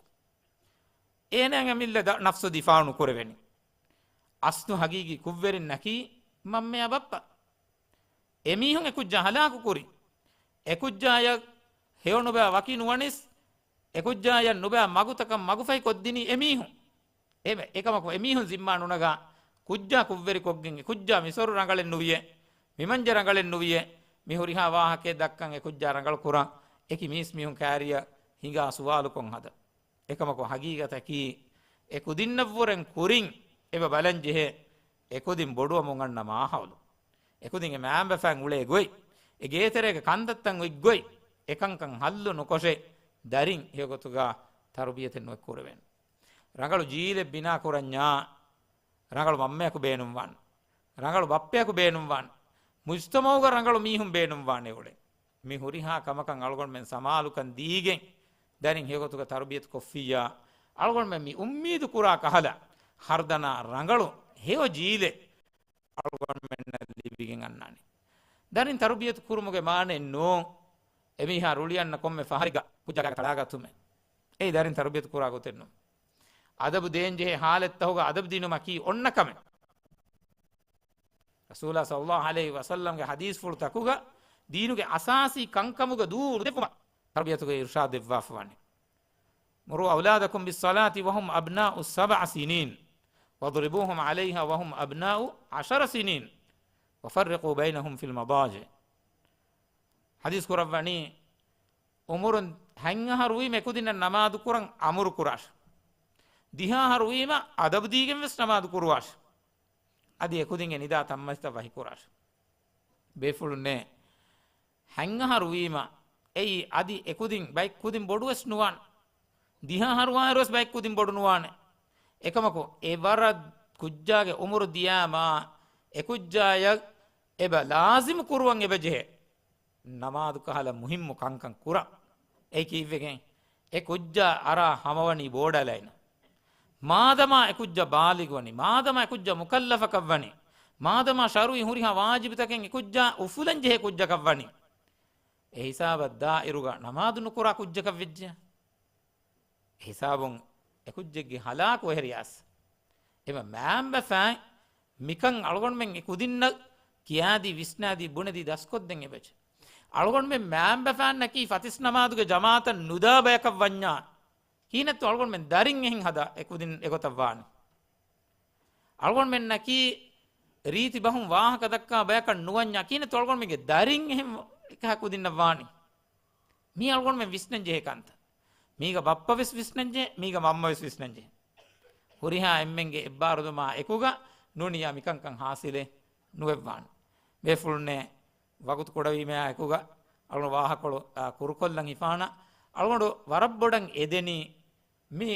އޭނާއަށް އެމިއްލަ ދަ-، ނަފްސު ދިފާޢު ނުކުރެވެނީ. އަސްލު ހަގީގީ ކުށްވެރިންނަކީ މަންމަޔާ ބައްޕަ. އެމީހުން އެކުއްޖާ ހަލާކު ކުރި. އެކުއްޖާޔަށް ހެޔޮނުބާ ވަކި ނުވަނިސް، އެކުއްޖާޔަށް ނުބާ މަގުތަކަށް މަގުފަހި ކޮށްދިނީ އެމީހުން. އެ-، އެކަމަކު އެމީހުން ޒިންމާ ނުނަގާ، ކުއްޖާ ކުށްވެރިކޮށްގެން، އެކުއްޖާ މިސޮރު ރަނގަޅެއް ނުވިޔޭ، މިމަންޖެ ރަނގަޅެއް ނުވިޔޭ، މި ހުރިހާ ވާހަކައެއް ދައްކަން އެކުއްޖާ ރަނގަޅު ކުރަން، އެކި މީސްމީހުން ކާރިޔަށް ހިނގާ ސުވާލުކޮށް ހަދަން. އެކަމަކު ހަގީގަތަކީ، އެ ކުދިންނަށްވުރެން ކުރިން އެބަ ބަލަން ޖެހޭ، އެ ކުދިން ބޮޑުވަމުން އަންނަ މާހައުލު، އެ ކުދިން އެ މައިންބަފައިން އުޅޭ ގޮތް، އެ ގޭތެރޭގެ ކަންތައްތައް އޮތް ގޮތް، އެކަންކަން ހައްލު ނުކޮށެ، ދަރިން ހެޔޮގޮތުގަ ތަރުބިޔަތެއް ނުއެއް ކުރެވޭނެ. ރަނގަޅު ޖީލެއް ބިނާ ކުރަންޏާ، ރަނގަޅު މަންމަޔަކު ބޭނުންވާނެ. ރަނގަޅު ބައްޕަޔަކު ބޭނުންވާނެ. މުޖްތަމަޢުގަ ރަނގަޅު މީހުން ބޭނުންވާނެ އުޅެން. މި ހުރިހާ ކަމަކަށް އަޅުގަނޑުމެން ސަމާލުކަން ދީގެން، ދަރިން ހެޔޮގޮތުގަ ތަރުބިޔަތު ކޮށްފިއްޔާ، އަޅުގަނޑުމެން މި އުއްމީދު ކުރާ ކަހަލަ، ހަރުދަނާ ރަނގަޅު ހެޔޮ ޖީލެއް އަޅުގަނޑުމެންނަށް ލިބިގެން އަންނާނެ. ދަރިން ތަރުބިޔަތު ކުރުމުގެ މާނައެއް ނޫން، އެމީހާ ރުޅިއަންނަ ކޮންމެ ފަހަރެއްގަ ކުއްޖާގާގަ ތަޅާގަތުމެއް. އެއީ ދަރިން ތަރުބިޔަތު ކުރާ ގޮތެއް ނޫން. އަދަބު ދޭންޖެހޭ ހާލަތްތަކުގަ އަދަބު ދިނުމަކީ އޮންނަ ކަމެއް. ރަސޫލާ ޞައްލައްލާހު ޢަލައިހި ވަސައްލަމްގެ ޙަދީޘްފުޅުތަކުގަ ދީނުގެ އަސާސީ ކަންކަމުގަ ދޫރު ދެއްވުމަށް ތަރުބިޔަތުގައި އިރުޝާދު ދެއްވާފަވާނެ. مُرُوا أَوْلَادَكُمْ بِالصَّلَاةِ وَهُمْ أَبْنَاءُ سَبْعِ سِنِينَ وَاضْرِبُوهُمْ عَلَيْهَا وَهُمْ أَبْنَاءُ عَشْرِ سِنِينَ وَفَرِّقُوا بَيْنَهُمْ فِي الْمَضَاجِعِ. ޙަދީޘް ކުރައްވަނީ، އުމުރުން ހަތް އަހަރު ވީމަ އެކުދިންނަށް ނަމާދު ކުރަން އަމުރު ކުރާށި. ދިހަ އަހަރު ވީމަ އަދަބު ދީގެން ވެސް ނަމާދު ކުރުވާށި. އަދި އެކުދިންގެ ނިދާ ތަންމަތިތައް ވަހިކުރާށި. ބޭފުޅުންނޭ، ހަތް އަހަރު ވީމަ އެއީ އަދި އެކުދިން ބައެއް ކުދިން ބޮޑުވެސް ނުވާނެ. ދިހަ އަހަރު ވާއިރުވެސް ބައެއް ކުދިން ބޮޑު ނުވާނެ. އެކަމަކު އެ ވަރަށް ކުއްޖާގެ އުމުރު ދިޔާމާ އެ ކުއްޖާޔަށް އެބަ ލާޒިމު ކުރުވަން އެބަ ޖެހޭ. ނަމާދު ކަހަލަ މުހިއްމު ކަންކަން ކުރަން. އެއީ ކީއްވެގެން؟ އެ ކުއްޖާ އަރާ ހަމަވަނީ ބޯޑަލައިނަ. މާދަމާ އެ ކުއްޖާ ބާލިޣުވަނީ، މާދަމާ އެ ކުއްޖާ މުކައްލަފަކަށްވަނީ، މާދަމާ ޝަރުޢީ ހުރިހާ ވާޖިބުތަކެއް އެ ކުއްޖާ އުފުލަން ޖެހޭ ކުއްޖަކަށްވަނީ، އެ ހިސާބަށް ދާއިރުގަ ނަމާދު ނުކުރާ ކުއްޖަކަށްވެއްޖެ. ހިސާބުން އެ ކުއްޖެއްގެ ހަލާކު އެހެރިޔާސް. އެމަ މާނބަފާން މިކަން އަޅުގަނޑުމެން އެ ކުދިންނަށް ކިޔާދީ، ވިސްނާދީ، ބުނެދީ ދަސްކޮށްދެން އެބަޖެ. އަޅުގަނޑުމެން މާނބަފާންނަކީ ފަތިސް ނަމާދުގެ ޖަމާތަށް ނުދާ ބަޔަކަށް ވަންޏާ، ކީނެއްތޯ އަޅުގަނޑުމެން ދަރިން އެހެން ހަދާ އެ ކުދިން އެގޮތަށް ވާނީ؟ އަޅުގަނޑުމެންނަކީ ރީތި ބަހުން ވާހަކަ ދައްކާ ބަޔަކަށް ނުވަންޏާ، ކީނެއްތޯ އަޅުގަނޑުމެންގެ ދަރިން އެހެން އެކަހަ ކުދިންނަށް ވާނީ؟ މީ އަޅުގަނޑުމެން ވިސްނަން ޖެހޭ ކަންތައް. މީގަ ބައްޕަ ވެސް ވިސްނަން ޖެހޭ، މީގަ މަންމަ ވެސް ވިސްނަން ޖެހޭ. ހުރިހާ އެންމެންގެ އެއްބާރުލުމާ އެކުގަ ނޫނިޔާ މިކަންކަން ހާސިލެއް ނުވެއްވާނެ. ބޭފުޅުންނޭ، ވަގުތު ކުޑަވީމަޔާ އެކުގަ އަޅުގަނޑު ވާހަކަކޮޅު، އާ، ކުރުކޮށްލަން ހިފާނަ. އަޅުގަނޑު ވަރަށް ބޮޑަށް އެދެނީ މި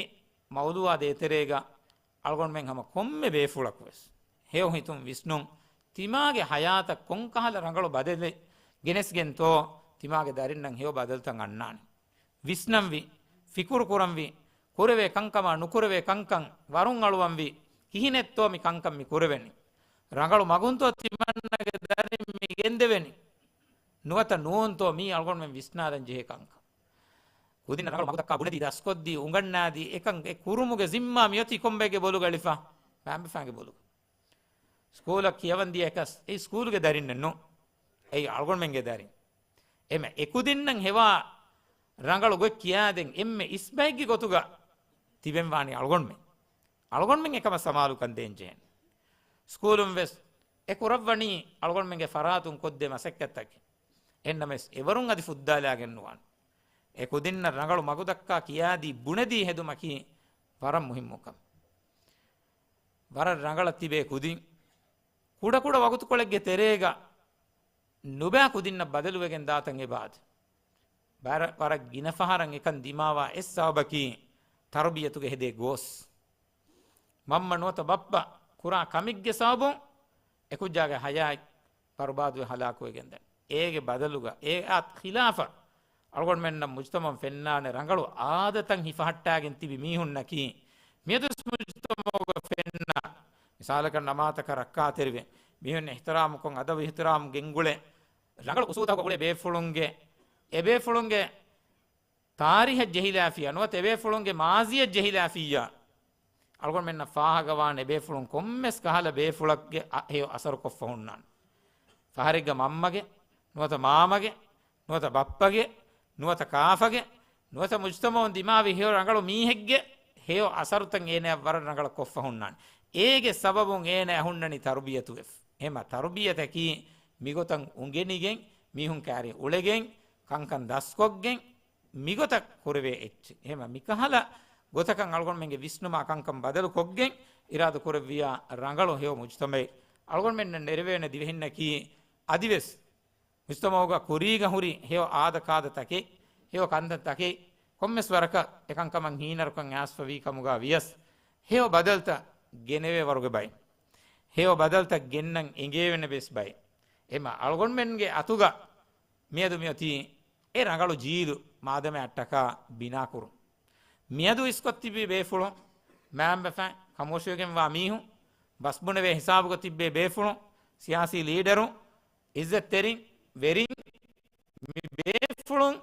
މައުޟޫޢާ ދޭތެރޭގަ އަޅުގަނޑުމެން ހަމަ ކޮންމެ ބޭފުޅަކުވެސް ހެޔޮ ހިތުން ވިސްނުން، ތިމާގެ ހަޔާތަށް ކޮންކަހަލަ ރަނގަޅު ބަދަލެއް ގެނެސްގެންތޯ ތިމާގެ ދަރިންނަށް ހެޔޮ ބަދަލުތައް އަންނާނެ. ވިސްނަންވީ، ފިކުރު ކުރަންވީ، ކުރެވޭ ކަންކަމާ ނުކުރެވޭ ކަންކަން ވަރުން އަޅުވަންވީ، ކިހިނެއްތޯ މި ކަންކަން މި ކުރެވެނީ؟ ރަނގަޅު މަގުންތޯ ތިމަންނަގެ ދަރިން މި ގެންދެވެނީ؟ ނުވަތަ ނޫންތޯ މީ އަޅުގަނޑުމެން ވިސްނާލަން ޖެހޭ ކަންކަން؟ ކުދިންނަށް ރަނގަޅު މަގުތައްކާ ބުނެދީ، ދަސްކޮށްދީ، އުނގަންނާދީ، އެކަން އެ ކުރުމުގެ ޒިންމާ މިއޮތީ ކޮންބައެއްގެ ބޮލުގަ އެޅިފަ؟ މާނބަފާންގެ ބޮލުގަ. ސްކޫލަށް ކިޔަވަންދިޔަ އެކަސް އެއީ ސްކޫލުގެ ދަރިންނެއް ނޫން. އެއީ އަޅުގަނޑުމެންގެ ދަރިން. އެމަ އެކުދިންނަށް ހެވާ ރަނގަޅު ގޮތް ކިޔާދޭން އެންމެ އިސްބައެއްގެ ގޮތުގަ ތިބެންވާނީ އަޅުގަނޑުމެން. އަޅުގަނޑުމެން އެކަމަށް ސަމާލުކަން ދޭން ޖެހޭނެ. ސްކޫލުން ވެސް އެ ކުރައްވަނީ އަޅުގަނޑުމެންގެ ފަރާތުން ކޮށްދޭ މަސައްކަތްތަކެއް. އެހެންނަމަވެސް އެވަރުން އަދި ފުއްދާލާގެން ނުވާނެ. އެ ކުދިންނަށް ރަނގަޅު މަގުދައްކާ ކިޔާދީ ބުނެދީ ހެދުމަކީ ވަރަށް މުހިއްމު ކަމެއް. ވަރަށް ރަނގަޅަށް ތިބޭ ކުދިން ކުޑަކުޑަ ވަގުތުކޮޅެއްގެ ތެރޭގަ ނުބައި ކުދިންނަށް ބަދަލުވެގެން ދާތަން އެބައާދެ. ވަރަށް، ވަރަށް ގިނަ ފަހަރަށް އެކަން ދިމާވާ އެއް ސަބަބަކީ ތަރުބިޔަތުގެ ހެދޭ ގޯސް. މަންމަ ނުވަތަ ބައްޕަ ކުރާ ކަމެއްގެ ސަބަބުން އެކުއްޖާގެ ހަޔާތް ބަރުބާދުވެ ހަލާކުވެގެންދަނީ. އޭގެ ބަދަލުގަ އެއާ ޚިލާފަށް އަޅުގަނޑުމެންނަށް މުޖްތަމަޢުން ފެންނާނެ ރަނގަޅު އާދަތައް ހިފަހައްޓާގެން ތިބި މީހުންނަކީ، މިއަދުވެސް މުޖްތަމަޢުގަ ފެންނަ މިސާލަކަށް ނަމާދަކަށް ރައްކާތެރިވެ، މީހުން އިޙްތިރާމުކޮށް، އަދަބު އިޙްތިރާމް ގެންގުޅޭ، ރަނގަޅު އުސޫލުތަކުގަ ގުޅޭ ބޭފުޅުންގެ، އެބޭފުޅުންގެ ތާރީހަށް ޖެހިލާފިއްޔާ ނުވަތަ އެބޭފުޅުންގެ މާޒީއަށް ޖެހިލާފިއްޔާ، އަޅުގަނޑުމެންނަށް ފާހަގަވާނެ އެބޭފުޅުން ކޮންމެސް ކަހަލަ ބޭފުޅެއްގެ އަ، ހެޔޮ އަސަރު ކޮށްފަ ހުންނާނެ. ފަހަރެއްގަ މަންމަގެ، ނުވަތަ މާމަގެ، ނުވަތަ ބައްޕަގެ، ނުވަތަ ކާފަގެ، ނުވަތަ މުޖްތަމަޢުން ދިމާވި ހެޔޮ ރަނގަޅު މީހެއްގެ ހެޔޮ އަސަރުތައް އޭނައަށް ވަރަށް ރަނގަޅަށް ކޮށްފަ ހުންނާނެ. އޭގެ ސަބަބުން އޭނައަށް ހުންނަނީ ތަރުބިޔަތުވެފަ. އެހެމަ ތަރުބިޔަތަކީ މިގޮތަށް އުނގެނިގެން، މީހުން ކާރި އުޅެގެން، ކަންކަން ދަސްކޮށްގެން، މިގޮތަށް ކުރެވޭ އެއްޗެއް. އެހެމަ މިކަހަލަ ގޮތަކަށް އަޅުގަނޑުމެންގެ ވިސްނުމާ ކަންކަން ބަދަލު ކޮށްގެން އިރާދަ ކުރެއްވިޔާ ރަނގަޅު ހެޔޮ މުޖްތަމަޢެއް އަޅުގަނޑުމެންނަށް ނެރެވޭނެ ދިވެހިންނަކީ އަދިވެސް މުޖްތަމަޢުގަ ކުރީގަ ހުރި ހެޔޮ އާދަކާދަތަކެއް، ހެޔޮ ކަންތައްތަކެއް، ކޮންމެސް ވަރަކަށް އެކަންކަމަށް ހީނަރުކަން އައިސްފަވީ ކަމުގަ ވިޔަސް، ހެޔޮ ބަދަލުތައް ގެނެވޭ ވަރުގެ ބައެއް، ހެޔޮ ބަދަލުތައް ގެންނަން އެނގޭވެނެ ބޭސް ބައެއް. އެމަ އަޅުގަނޑުމެންގެ އަތުގަ މިއަދު މިއޮތީ އެ ރަނގަޅު ޖީލު މާދަމާއަށްޓަކާ ބިނާކުރުން. މިއަދު އިސްކޮށްތިބި ބޭފުޅުން މާނބަފައިން ކަމުވޮށިވެގެންވާ މީހުން، ބަސްބުނެވޭ ހިސާބުގަ ތިއްބޭ ބޭފުޅުން، ސިޔާސީ ލީޑަރުން، އިއްޒަތްތެރިން، ވެރިން، މި ބޭފުޅުން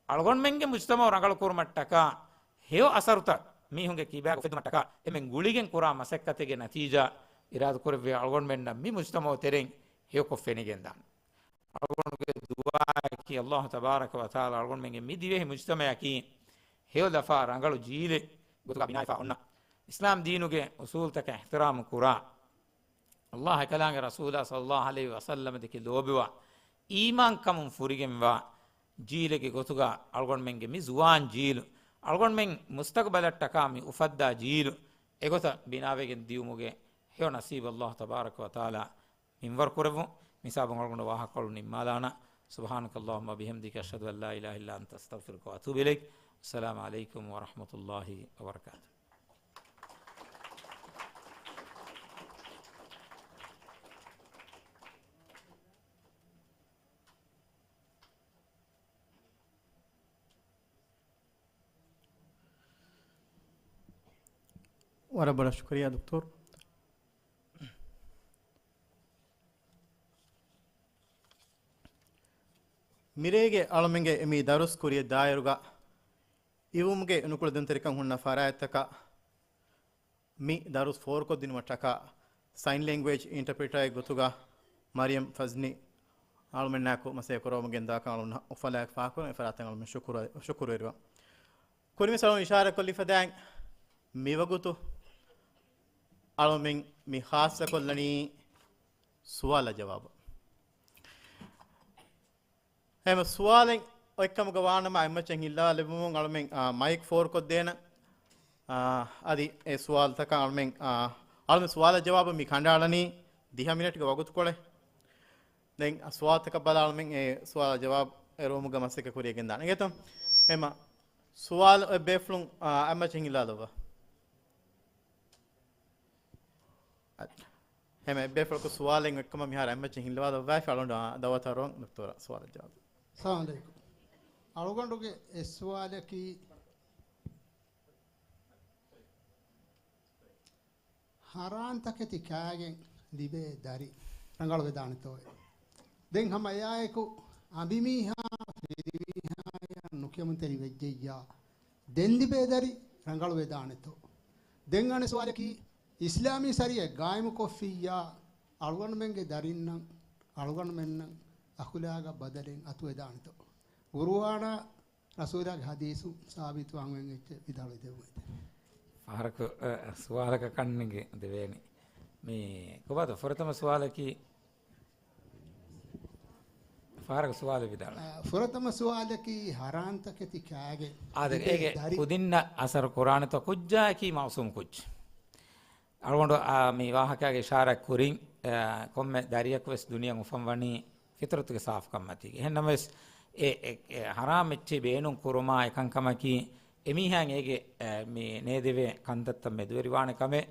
އަޅުގަނޑުމެންގެ މުޖްތަމަޢު ރަނގަޅު ކުރުމަށްޓަކާ، ހެޔޮ އަސަރުތައް މީހުންގެ ކިބާގަ އުފެއްދުމަށްޓަކާ އެމެން ގުޅިގެން ކުރާ މަސައްކަތެއްގެ ނަތީޖާ އިރާދަކުރެއްވި އަޅުގަނޑުމެންނަށް މި މުޖްތަމަޢު ތެރެއިން ހެޔޮކޮށް ފެނިގެންދާނެ. އަޅުގަނޑުގެ ދުޢާއަކީ އައްލާހު ތަބާރަކަ ވަތަޢާލާ އަޅުގަނޑުމެންގެ މި ދިވެހި މުޖްތަމަޢަކީ ހެޔޮ ލަފާ ރަނގަޅު ޖީލެއް ގޮތުގަ ބިނާވެފަ އޮންނަ، އިސްލާމް ދީނުގެ އުސޫލުތަކަށް އިޙްތިރާމު ކުރާ، އައްލާހު އެކަލާނގެ ރަސޫލާ ޞައްލައްލާހު ޢަލައިހި ވަސައްލަމަ ދެކެ ލޯބިވާ، އީމާންކަމުން ފުރިގެންވާ ޖީލެއްގެ ގޮތުގަ އަޅުގަނޑުމެންގެ މި ޒުވާން ޖީލު، އަޅުގަނޑުމެން މުސްތަޤުބަލަށްޓަކާ މި އުފައްދާ ޖީލު އެގޮތަށް ބިނާވެގެން ދިޔުމުގެ ހެޔޮ ނަސީބު އައްލާހު ތަބާރަކަ ވަތަޢާލާ މިންވަރު ކުރެއްވުން. މިސާބުން އަޅުގަނޑު ވާހަކަކޮޅު ނިންމާލާނަން. سبحانك اللهم وبحمدك، أشهد أن لا إله إلا أنت، أستغفرك وأتوب إليك. السلام عليكم ورحمة الله وبركاته. ވަރަށް ބޮޑަށް ޝުކުރިއްޔާ ދޮކްޓަރު. މިރޭގެ އަޅުމެންގެ މި ދަރުސް ކުރިއަށް ދާއިރުގަ އިވުމުގެ ނުކުޅެދުންތެރިކަން ހުންނަ ފަރާތްތަކަށް މި ދަރުސް ފޯރުކޮށްދިނުމަށްޓަކާ ސައިން ލެންގުއޭޖް އިންޓަޕްރިޓަރެއް ގޮތުގަ މަރިޔަމް ފަޒްނި އަޅުމެންނާއެކު މަސައްކަތް ކުރައްވަމުން ގެންދާކަން އަޅުން އުފަލާއެކު ފާހަގަކުރަން. އެ ފަރާތަށް އަޅުމެން ޝުކުރު، ޝުކުރުވެރިވަން. ކުރިންވެސް އަޅުން އިޝާރާތްކޮށްލިފަދައިން މިވަގުތު އަޅުމެން މި ޚާއްޞަކޮށްލަނީ ސުވާލާ ޖަވާބު. އެހެން ސުވާލެއް އޮތްކަމުގަ ވާނަމަ އެއްމައްޗަށް ހިއްލަވާލެއްވުމުން އަޅުމެން، އާ، މައިކް ފޯރުކޮށްދޭނަން. އާ، އަދި އެ ސުވާލުތަކަށް އަޅުމެން، އާ، އަޅުމެން ސުވާލާ ޖަވާބު މި ކަނޑައަޅަނީ ދިހަ މިނެޓްގެ ވަގުތުކޮޅެއް. ދެން ސުވާލުތަކަށް ބަލާ އަޅުމެން އެ ސުވާލާ ޖަވާބު އެރުވުމުގެ މަސައްކަތް ކުރިއަށް ގެންދާނެ. އިނގޭތޯ؟ އެހެން ސުވާލު އެއްބޭފުޅުން، އާ، އެއްމައްޗަށް ހިއްލާލައްވާ. ހަމަ އެއްބޭފުޅަކު ސުވާލެއް އޮތްކަމަށް މިހާރު އެއްމައްޗަށް ހިއްލަވާލައްވާފި އަޅުގަނޑު ދައުވަތު އަރުވަން ދޮކްޓަރަށް ސުވާލަށް ޖަވާބު. ސަލާމް ޢަލައިކުމް. އަޅުގަނޑުގެ އެއް ސުވާލަކީ، ހަރާންތަކެތި ކާގެން ލިބޭ ދަރި ރަނގަޅުވެދާނެތޯއޭ؟ ދެން ހަމަ އެއާއެކު އަނބިމީހާ ފިރިމީހާޔަށް ނުކިޔަމަންތެރި ވެއްޖެއްޔާ، ދެން ލިބޭ ދަރި ރަނގަޅުވެދާނެތޯ؟ ދެން އަނެއް ސުވާލަކީ، އިސްލާމީ ޝަރީޢަތް ގާއިމުކޮށްފިއްޔާ، އަޅުގަނޑުމެންގެ ދަރިންނަށް އަޅުގަނޑުމެންނަށް އަޚުލާގަށް ބަދަލެއް އަތުވެދާނެތޯ؟ ޤުރުއާނާ ރަސޫލާގެ ޙަދީޘުން ސާބިތުވާން އޮތް އެއްޗެއް ވިދާޅުވެދެއްވުމެވެ. ފަހަރަކު، އަ، ސުވާލަކަށް ކަންނެގެ ދެވޭނެ. މި ކޮބާތޯ ފުރަތަމަ ސުވާލަކީ؟ ފަހަރަކު ސުވާލެއް ވިދާޅު. އަ، ފުރަތަމަ ސުވާލަކީ ހަރާންތަކެތި ކާގެ އާދެ، ލިބޭ އޭގެ ދަރި. ކުދިންނަށް އަސަރު ކުރާނެތޯ؟ ކުއްޖާއަކީ މައުސޫމް ކުއްޖެއް. އަޅުގަނޑު، އާ، މި ވާހަކައިގެ އިޝާރާތް ކުރިން، އާ، ކޮންމެ ދަރިޔަކު ވެސް ދުނިޔެއަށް އުފަންވަނީ ފިޠުރަތުގެ ސާފުކަންމަތީގަ. އެހެންނަމަވެސް، އެ، އެ، އެ ހަރާމް އެއްޗެއް ބޭނުން ކުރުމާ އެކަންކަމަކީ، އެމީހާއަށް އޭގެ، އެ، މި ނޭދެވޭ ކަންތައްތައް މެދުވެރިވާނެ ކަމެއް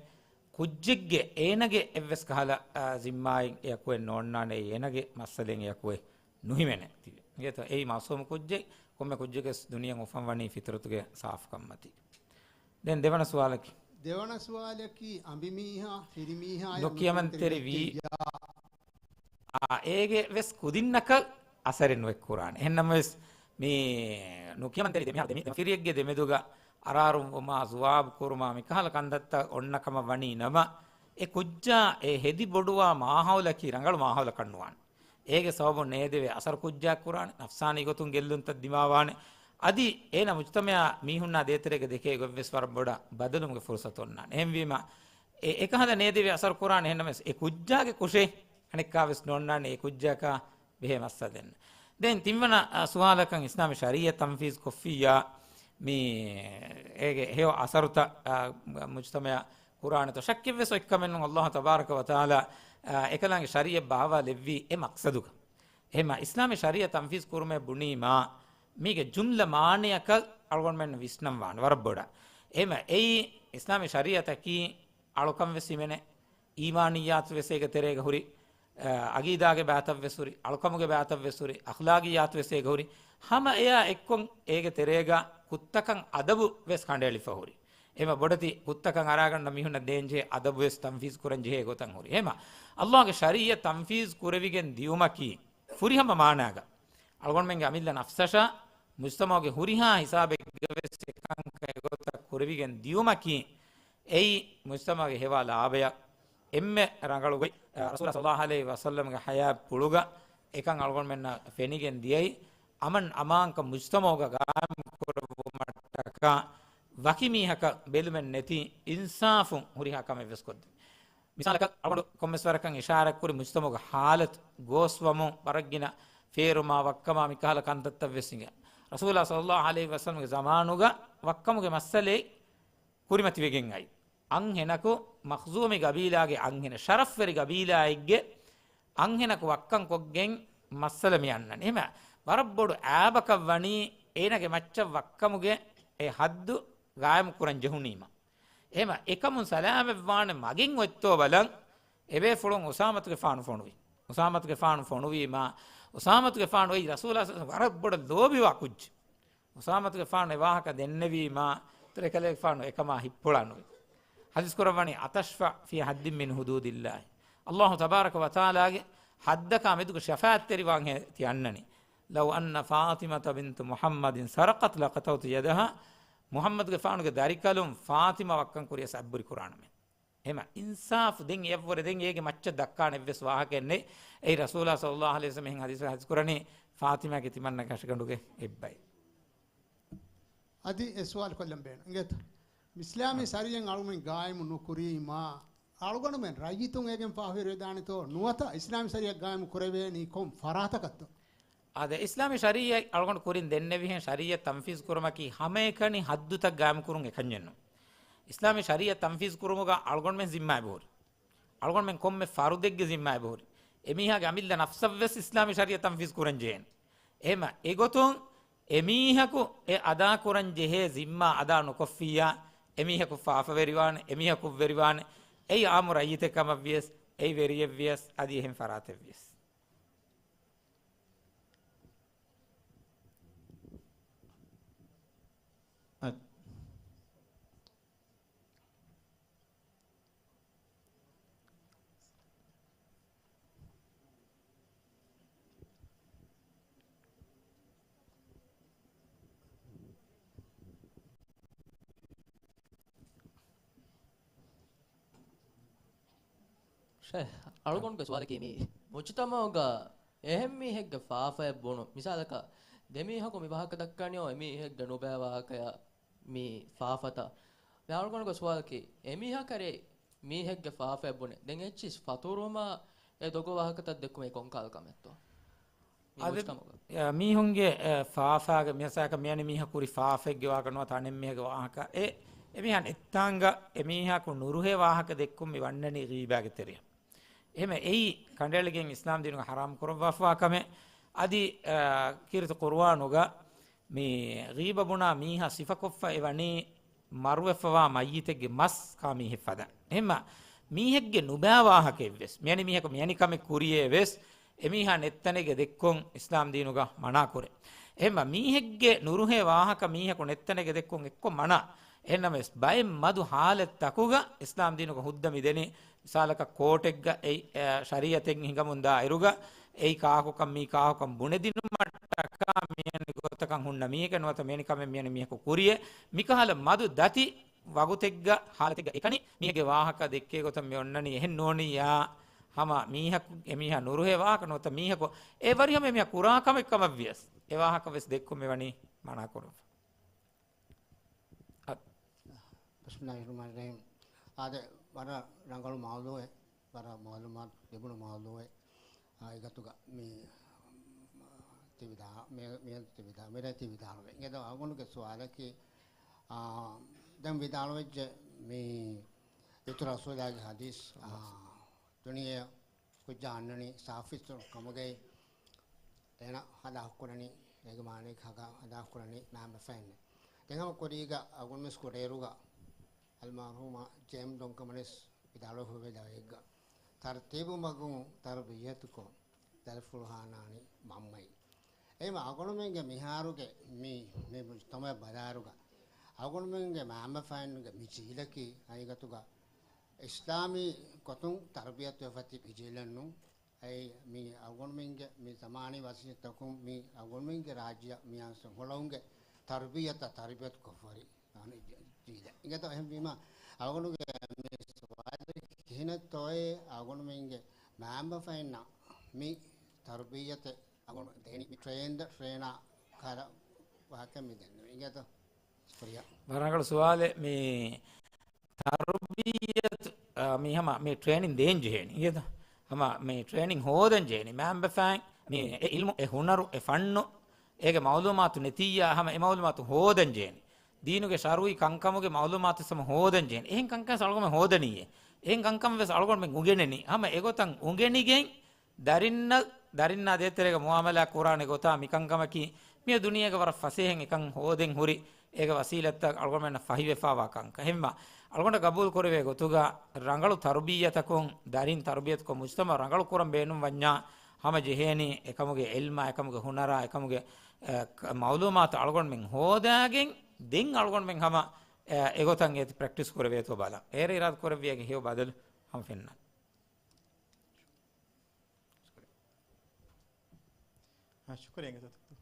ކުއްޖެއްގެ އޭނަގެ އެއްވެސް ކަހަލަ، އާ، ޒިންމާއެއް އެއަކު އެއް ނޯންނާނެ، އެއީ އޭނަގެ މައްސަލައެއް އެއަކު އެއް ނުހިމެނޭ ތިބެ. އިނގޭތޯ؟ އެއީ މައުސޫމް ކުއްޖެއް، ކޮންމެ ކުއްޖެއްގެ ވެސް ދުނިޔެއަށް އުފަންވަނީ ފިޠުރަތުގެ ސާފުކަންމަތީގަ. ދެން ދެވަނަ ސުވާލަކީ؟ ދެވަނަ ސުވާލަކީ، އަނބިމީހާ ފިރިމީހާޔަށް ނުކިޔަމަންތެރި ވީ، ނުކިޔަމަންތެރިވެއްޖެއްޔާ، އާ، އޭގެ ވެސް ކުދިންނަކަށް އަސަރެއް ނުއެއްކުރާނެ. އެހެންނަމަވެސް، މި ނުކިޔަމަންތެރި ދެމިހާ ދެމި، ފިރިއެއްގެ ދެމެދުގަ އަރާރުވުމާ، ޒުވާބު ކުރުމާ، މިކަހަލަ ކަންތައްތައް އޮންނަ ކަމަށް ވަނީ ނަމަ، އެ ކުއްޖާ އެ ހެދި ބޮޑުވާ މާހައުލަކީ ރަނގަޅު މާހައުލަކަށް ނުވާނެ. އޭގެ ސަބަބުން ނޭދެވޭ އަސަރު ކުއްޖާއަށް ކުރާނެ، ނަފްސާނީ ގޮތުން ގެއްލުންތައް ދިމާވާނެ. އަދި އޭނަ މުޖްތަމަޢާ މީހުންނާ ދޭތެރޭގަ ދެކޭ ގޮތްވެސް ވަރަށް ބޮޑަށް ބަދަލުވުމުގެ ފުރުޞަތު އޮންނާނެ. އެހެންވީމަ، އެ، އެކަހަލަ ނޭދެވޭ އަސަރު ކުރާނެ. އެހެންނަމަވެސް، އެ ކުއްޖާގެ ކުށެއް އަނެއްކާވެސް ނޯންނާނެ، އެ ކުއްޖާކާ ބެހޭ މައްސަލައެއް. ދެން ތިންވަނަ، އަ، ސުވާލަކަށް، އިސްލާމީ ޝަރީޢަތް ތަންފީޒް ކޮށްފިއްޔާ، މި އޭގެ ހެޔޮ އަސަރުތައް، އަ، މުޖްތަމަޢަށް ކުރާނެތޯ؟ ޝައްކެއްވެސް އޮތްކަމެއް ނޫން. އައްލާހު ތަބާރަކަ ވަތަޢާލާ، އަ، އެކަލާނގެ ޝަރީޢަތް ބާވާލެއްވީ އެ މަޤްޞަދުގަ. އެހެންމަ އިސްލާމީ ޝަރީޢަތް ތަންފީޒް ކުރުމޭ ބުނީމާ، މީގެ ޖުމްލަ މާނައަކަށް އަޅުގަނޑުމެން ވިސްނަން ވާނެ ވަރަށް ބޮޑަށް. އެހެންމަ އެއީ އިސްލާމީ ޝަރީޢަތަކީ އަޅުކަން ވެސް ހިމެނޭ، އީމާނިއްޔާތު ވެސް އޭގެ ތެރޭގަ ހުރި، އަ، އަގީދާގެ ބާތައް ވެސް ހުރި، އަޅުކަމުގެ ބާތައް ވެސް ހުރި، އަޚްލާގިއްޔާތު ވެސް އޭގަ ހުރި. ހަމަ އެއާ އެއްކޮށް އޭގެ ތެރޭގަ ކުށްތަކަށް އަދަބު ވެސް ކަނޑައެޅިފަ ހުރި. އެހެންމަ ބޮޑެތި ކުށްތަކަށް އަރާގަންނަ މީހުންނަށް ދޭންޖެހޭ އަދަބު ވެސް ތަންފީޒް ކުރަންޖެހޭ ގޮތަށް ހުރި. އެހެންމަ އައްލާހުގެ ޝަރީޢަތް ތަންފީޒް ކުރެވިގެން ދިޔުމަކީ ފުރިހަމަ މާނާގަ އަޅުގަނޑުމެންގެ އަމިއްލަ ނަފްސަށާ މުޖްތަމަޢުގެ ހުރިހާ ހިސާބެއްގަ ވެސް އެކަންކަން އެގޮތަށް ކުރެވިގެން ދިޔުމަކީ އެއީ މުޖްތަމަޢުގެ ހެވާ ލާބަޔަށް އެންމެ ރަނގަޅު ގޮތް. ރަސޫލާ ޞައްލައްލާހު ޢަލައިހި ވަސައްލަމްގެ ޙަޔާތްޕުޅުގަ އެކަން އަޅުގަނޑުމެންނަށް ފެނިގެން ދިޔައީ، އަމަން އަމާންކަން މުޖްތަމަޢުގަ ގާއިމް ކުރެއްވުމަށްޓަކާ ވަކި މީހަކަށް ބެލުމެއް ނެތި އިންސާފުން ހުރިހާ ކަމެއް ވެސް ކޮށްދެވި. މިސާލަކަށް އަޅުގަނޑު ކޮންމެސް ވަރަކަށް އިޝާރާތްކުރި މުޖްތަމަޢުގެ ޙާލަތު، ގޯސްވަމުން، ވަރަށްގިނަ ފޭރުމާ ވައްކަމާ މިކަހަލަ ކަންތައްތައް ވެސް އިނގޭ. ރަސޫލާ ޞައްލައްލާހު ޢަލައިހި ވަސައްލަމްގެ ޒަމާނުގަ ވައްކަމުގެ މައްސަލައެއް ކުރިމަތިވެގެން އައި. އަންހެނަކު މަޚްޒޫމީ ގަބީލާގެ އަންހެނަށް، ޝަރަފްވެރި ގަބީލާއެއްގެ އަންހެނަކު ވައްކަން ކޮށްގެން މައްސަލަ މި އަންނަނީ. އެހެމަ ވަރަށް ބޮޑު އާބަކަށް ވަނީ އޭނަގެ މައްޗަށް ވައްކަމުގެ އެ ޙައްދު ގާއިމް ކުރަން ޖެހުނީމަ. އެހެމަ އެކަމުން ސަލާމަތްވާނެ މަގެއް އޮތްތޯ ބަލަން، އެބޭފުޅުން އުސާމަތުގެފާނު ފޮނުވި. އުސާމަތުގެފާނު ފޮނުވީމާ، އުސާމަތުގެފާނު އެއީ ރަސޫލާ ވަރަށް ބޮޑަށް ލޯބިވާ ކުއްޖެއް. އުސާމަތުގެފާނު އެ ވާހަކަ ދެންނެވީމާ، ތުރެކަލޭގެފާނު އެކަމާ ހިއްޕުޅާނުވި. ޙަދީޘް ކުރައްވަނީ، "އަތަޝްފަޢު ފީ ޙައްދިން މިން ޙުދޫދިއްލާހި." އައްލާހު ތަބާރަކަ ވަތަޢާލާގެ ޙައްދަކާ މެދުގަ ޝަފާޢަތްތެރިވާން ހޭ ތި އަންނަނީ. "ލައު އަންނަ ފާޠިމަތަ ބިންތު މުޙައްމަދިން ސަރަޤަތް ލަޤަޠަޢުތު ޔަދަހާ." މުޙައްމަދުގެފާނުގެ ދަރިކަލުން ފާޠިމާ ވައްކަން ކުރިޔަސް އަތްބުރި ކުރާނަމޭ. އެހެމަ އިންސާފު ދެން އެއަށްވުރެ ދެން އޭގެ މައްޗަށް ދައްކާނެ އެއްވެސް ވާހަކައެއް ނެތް. އެއީ ރަސޫލާ ޞައްލައްލާހު ޢަލައިހި ވަސައްލަމް އެހެން ޙަދީޘް ޙަދީޘް ކުރަނީ، ފާޠިމާގެ ތިމަންނަ ކަށިގަނޑުގެ އެއްބައި. އަދި އެ ސުވާލު ކޮށްލަން ބޭނުން އިނގޭތަ؟ އިސްލާމީ ޝަރީޢަތް އަޅުގަނޑުމެން ގާއިމު ނުކުރީމާ، އަޅުގަނޑުމެން ރައްޔިތުން އޭގެން ފާފަވެރިވެދާނެތޯ؟ ނުވަތަ އިސްލާމީ ޝަރީޢަތް ގާއިމު ކުރެވޭނީ ކޮން ފަރާތަކަށްތޯ؟ އާދެ، އިސްލާމީ ޝަރީޢަތް އަޅުގަނޑު ކުރިން ދެންނެވިހެން، ޝަރީޢަތް ތަންފީޒު ކުރުމަކީ ހަމައެކަނި ޙައްދުތައް ގާއިމު ކުރުން އެކަންޏެއް ނޫން. އިސްލާމީ ޝަރީޢަތް ތަންފީޒު ކުރުމުގަ އަޅުގަނޑުމެން ޒިންމާއެއް ބޮހުރި. އަޅުގަނޑުމެން ކޮންމެ ފަރުދެއްގެ ޒިންމާއެއް ބޮހުރި. އެމީހާގެ އަމިއްލަ ނަފްސަށްވެސް އިސްލާމީ ޝަރީޢަތް ތަންފީޒު ކުރަން ޖެހޭނެ. އެހެމަ އެގޮތުން އެމީހަކު އެ އަދާ ކުރަން ޖެހޭ ޒިންމާ އަދާ ނުކޮށްފިއްޔާ، އެމީހަކު ފާފަވެރިވާނެ، އެމީހަކު ކުށްވެރިވާނެ. އެއީ އާއްމު ރައްޔިތެއް ކަމަށްވިޔަސް، އެއީ ވެރިއެއްވިޔަސް، އަދި އެހެން ފަރާތެއްވިޔަސް. ޝޭޚް، އަޅުގަނޑުގެ ސުވާލަކީ، މި މުޖުތަމަޢުގަ އެހެން މީހެއްގެ ފާފައެއް ބުނުން، މިސާލަކަށް، ދެ މީހަކު މި ވާހަކަ ދައްކަނީ އެ މީހެއްގެ ނުބައި ވާހަކަޔަށް މި ފާފަތައް. މި އަޅުގަނޑުގެ ސުވާލަކީ، އެމީހަކަށް މީހެއްގެ ފާފައެއް ބުނެ، ދެން އެއްޗިސް ފަތުރުވުމާ އެ ދޮގު ވާހަކަތައް ދެއްކުމަކީ ކޮންކަހަލަ ކަމެއްތޯ؟ މި އަދި، މުޖްތަމަޢުގަ. އ، މީހުންގެ، އ، ފާފާގެ މިސާލަކަށް މިއަނި މީހަކު ކުރި ފާފައެއްގެ ވާހަކަ ނުވަތަ އަނެއް މީހެއްގެ ވާހަކަ. އެ، އެމީހާ ނެތްތާނގަ އެމީހާކު ނުރުހޭ ވާހަކަ ދެއްކުން މި ވަންނަނީ ޣީބާގެ ތެރެއަށް. އެހެމަ އެއީ ކަނޑައެޅިގެން އިސްލާމް ދީނުގަ ޙަރާމް ކުރައްވާފަވާ ކަމެއް. އަދި، އ، ކީރިތި ޤުރުއާނުގަ މި ޣީބަ ބުނާ މީހާ ސިފަކޮށްފަ އެވަނީ މަރުވެފަވާ މައްޔިތެއްގެ މަސް ކާ މީހެއް ފަދަ. އެހެންމަ މީހެއްގެ ނުބާ ވާހަކައެއްވެސް، މިއަނި މީހަކު މިއަނި ކަމެއް ކުރިޔޭ ވެސް، އެމީހާ ނެއްތަނެއްގަ ދެއްކުން އިސްލާމް ދީނުގަ މަނާކުރޭ. އެހެންމަ މީހެއްގެ ނުރުހޭ ވާހަކަ މީހަކު ނެއްތަނެއްގަ ދެއްކުން އެއްކޮށް މަނާ. އެހެންނަމަވެސް ބައެއް މަދު ޙާލަތްތަކުގަ އިސްލާމް ދީނުގަ ހުއްދަ މިދެނީ، މިސާލަކަށް ކޯޓެއްގަ އެ، އެ، ޝަރީޢަތެއް ހިނގަމުން ދާއިރުގަ އެއީ ކާކުކަން މީ ކާކުކަން ބުނެދިނުމަށްޓަކާ މިއަނި ގޮތަކަށް ހުންނަ މީހެކޭ ނުވަތަ މިއަނި ކަމެއް މިއަނި މީހަކު ކުރިޔޭ، މިކަހަލަ މަދު ދަތި ވަގުތެއްގަ ޙާލަތެއްގަ އެކަނި މީހެއްގެ ވާހަކަ ދެއްކޭ ގޮތަށް މި އޮންނަނީ. އެހެން ނޫނިއްޔާ، ހަމަ މީހަކު، އެމީހާ ނުރުހޭ ވާހަކަ ނުވަތަ މީހަކު އެ ވަރިހަމަ އެމީހާ ކުރާ ކަމެއް ކަމަށްވިޔަސް، އެ ވާހަކަ ވެސް ދެއްކުން މި ވަނީ މަނާކުރުން. އަ، ބިސްމިއްލާހިއްރަޙްމާނިއްރަޙީމް. އާދެ، ވަރަށް ރަނގަޅު މައުޟޫޢެއް، ވަރަށް މަޢުލޫމާތު ލިބުނު މައުޟޫޢެއް. އާ، އެގޮތުގަ މި، ތި ވިދާ-، މި، މި ތި ވިދާ-، މިރޭ ތި ވިދާޅުވޭ. އިނގޭތޯ އަޅުގަނޑުގެ ސުވާލަކީ، އާ، ދެން ވިދާޅުވެއްޖެ މި އިތުރު ރަސޫލާގެ ޙަދީޘް، އާ، ދުނިޔެ ކުއްޖާ އަންނަނީ ސާފިސް ކަމުގައި އޭނަ ހަލާކު ކުރަނީ އޭގެ މާނައަކީ ހަލާކު ކުރަނީ މާމަފައިންނޭ. ދެން ހަމަ ކުރީގަ އަޅުގަނޑުމެން ކުޑައިރުގަ އަލްމަރްޙޫމާ ޖޭމް ޑޮންކަމަނިސް ވިދާޅުވެފަ އޮތް ބަޔެއްގަ ތަރުތީބު މަގުން ތަރުބިޔަތުކޮށް ދަރިފުޅު ހާނާނީ މަންމައިން. އެހެންވީމަ އަޅުގަނޑުމެންގެ މިހާރުގެ މި، މި މުޖްތަމަޢު ބަލާއިރުގަ އަޅުގަނޑުމެންގެ މާމަފައިންގެ މި ޖީލަކީ ހަގީގަތުގަ އިސްލާމީ ގޮތުން ތަރުބިޔަތުވެފަ ތިބި ޖީލެއް ނޫން. އެއީ މި އަޅުގަނޑުމެންގެ މި ޒަމާނީ ވަސީލަތްތަކުން މި އަޅުގަނޑުމެންގެ ރާއްޖެއަށް މިއައިސް ހުޅަނގުގެ ތަރުބިޔަތަށް ތަރުބިޔަތު ކޮށްފަ ހުރި ޖީލެއް. އިނގޭތޯ އެހެންވީމަ އަޅުގަނޑުގެ މި ސުވާލަކީ ކިހިނެއްތޯއޭ އަޅުގަނޑުމެންގެ މާބަފައިންނަށް މި ތަރުބިއްޔަތެއް އަޅުގަނޑު ދޭނީ މި ޓްރެއިންޑް ޓްރެއިނާ ކަހަލަ ވާހަކަ މި ދެންނެވި އިނގޭތޯ؟ ޝުކުރިއްޔާ. ވަރަށް ރަނގަޅު ސުވާލެއް. މި ތަރުބިއްޔަތު، އާ، މި ހަމަ މި ޓްރެއިނިން ދޭން ޖެހޭނީ އިނގޭތޯ؟ ހަމަ މި ޓްރެއިނިން ހޯދަން ޖެހޭނީ. މާބަފައިން މި އެ އިލްމު، އެ ހުނަރު، އެ ފަންނު، އޭގެ މައުލޫމާތު ނެތިއްޔާ ހަމަ އެ މައުލޫމާތު ހޯދަން ޖެހޭނީ. ދީނުގެ ޝަރުއީ ކަންކަމުގެ މައުލޫމާތު ހަމަ ހޯދަން ޖެހޭނީ. އެހެން ކަންކަން އަޅުގަނޑުމެން ހޯދަނީއޭ. އެހެން ކަންކަން ވެސް އަޅުގަނޑުމެން އުނގެނެނީ. ހަމަ އެގޮތަށް އުނގެނިގެން ދަރިންނަށް، ދަރިންނާ ދޭތެރޭގަ މުއާމަލާ ކުރާނެ ގޮތާ މިކަންކަމަކީ، މިއޮ ދުނިޔޭގަ ވަރަށް ފަސޭހައިން އެކަން ހޯދެން ހުރި، އޭގެ ވަސީލަތްތައް އަޅުގަނޑުމެންނަށް ފަހިވެފާވާ ކަންކަން. އެހެންމަ އަޅުގަނޑަށް ގަބޫލު ކުރެވޭ ގޮތުގަ ރަނގަޅު ތަރުބިއްޔަތަކުން، ދަރިން ތަރުބިއްޔަތުކޮށް، މުޖްތަމަޢު ރަނގަޅު ކުރަން ބޭނުން ވަންޏާ، ހަމަ ޖެހޭނީ އެކަމުގެ އިލްމާ، އެކަމުގެ ހުނަރާ، އެކަމުގެ، އެ، މައުލޫމާތު އަޅުގަނޑުމެން ހޯދާގެން، ދެން އަޅުގަނޑުމެން ހަމަ، އެ، އެގޮތަށް އޭތި ޕްރެކްޓިސް ކުރެވޭތޯ ބަލަން. އޭރަ އިރާދަ ކުރެއްވިޔަގެ ހެޔޮ ބަދަލު ހަމަ ފެންނަން. އާ، ޝުކުރިއްޔާ ދޮކްޓަރ.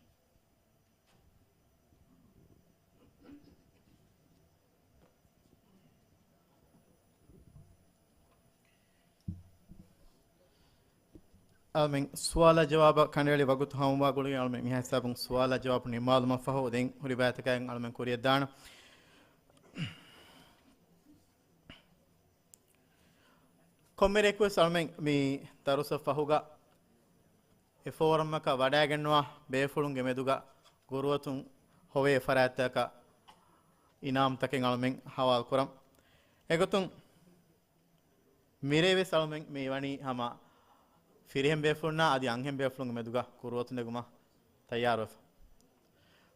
އަޅުމެން ސުވާލާ ޖަވާބަށް ކަނޑައެޅި ވަގުތު ހަމަވާ ގުޅިގެން އަޅުމެން މިހާ ހިސާބުން ސުވާލާ ޖަވާބު ނިންމާލުމަށް ފަހު ދެން ހުރި ބައިތަކާއިން އަޅުމެން ކުރިޔަށް ދާނަން. ކޮންމެ ރެއަކުވެސް އަޅުމެން މި ދަރުސަށް ފަހުގަ އެ ފޯރަމަކަށް ވަޑައިގެންނުވާ ބޭފުޅުންގެ މެދުގަ ގުރުއަތުން ހޮވޭ ފަރާތްތަކަށް އިނާމްތަކެއް އަޅުމެން ހަވާލު ކުރަން. އެގޮތުން މިރޭ ވެސް އަޅުމެން މި ވަނީ ހަމަ ފިރިހެން ބޭފުޅުންނާ އަދި އަންހެން ބޭފުޅުންގެ މެދުގަ ގުރުއަތު ނެގުމަށް ތައްޔާރުވެފަ.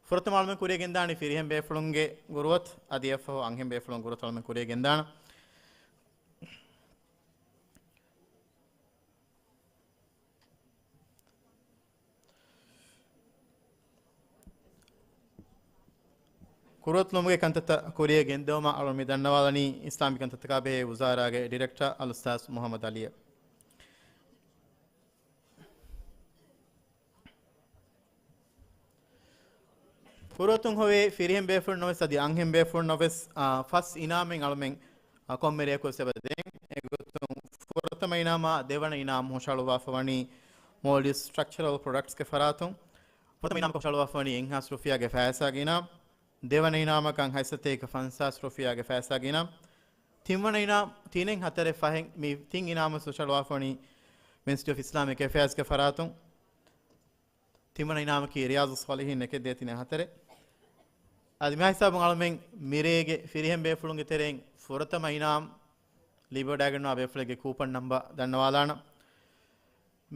ފުރަތަމަ އަޅުމެން ކުރިޔަށް ގެންދާނީ ފިރިހެން ބޭފުޅުންގެ ގުރުއަތު، އަދި އެއަށްފަހު އަންހެން ބޭފުޅުން ގުރުއަތު އަޅުމެން ކުރިޔަށް ގެންދާނަން. ގުރުއަތު ލުމުގެ ކަންތައްތައް ކުރިޔަށް ގެންދެވުމަށް އަޅުން މި ދަންނަވާލަނީ އިސްލާމީ ކަންތައްތަކާ ބެހޭ ވުޒާރާގެ ޑިރެކްޓަރ އަލްއުސްތާޛް މުޙައްމަދު ޢަލީއަށް. ގުރުއަތުން ހޮވޭ ފިރިހެން ބޭފުޅުންނަށް ވެސް އަދި އަންހެން ބޭފުޅުންނަށް ވެސް، އާ، ފަސް އިނާމެއް އަޅުމެން، އާ، ކޮންމެ ރެއަކުވެސް އެބަ ދޭން. އެގޮތުން ފުރަތަމަ އިނާމާ ދެވަނަ އިނާމް ހުށަހަޅުއްވާފަ ވަނީ މޯލްޑިވްސް ސްޓްރަކްޗަރަލް ޕްރޮޑަކްޓްސްގެ ފަރާތުން. ފުރަތަމަ އިނާމަކަށް ހުށަހަޅުއްވާފަ ވަނީ އެއްހާސް ރުފިޔާގެ ފައިސާގެ އިނާމް. ދެވަނަ އިނާމަކަށް ހަތްސަތޭކަ ފަންސާސް ރުފިޔާގެ ފައިސާގެ އިނާމް. ތިންވަނަ އިނާމް ތިނެއް ހަތަރެއް ފަހެއް މި ތިން އިނާމު ހުށަހަޅުވާފަ ވަނީ މިނިސްޓްރީ އޮފް އިސްލާމިކް އެފެއާޒްގެ ފަރާތުން. ތިންވަނަ އިނާމަކީ ރިޔާޒުއްޞާލިޙީން އެކެއް ދޭތިނެއް ހަތަރެއް. އަދި މިހާ ހިސާބުން އަޅުމެން މިރޭގެ ފިރިހެން ބޭފުޅުންގެ ތެރެއިން ފުރަތަމަ އިނާމް ލިބިވަޑައިގަންނަވާ ބޭފުޅެއްގެ ކޫޕަން ނަންބަ ދަންނަވާލާނަން.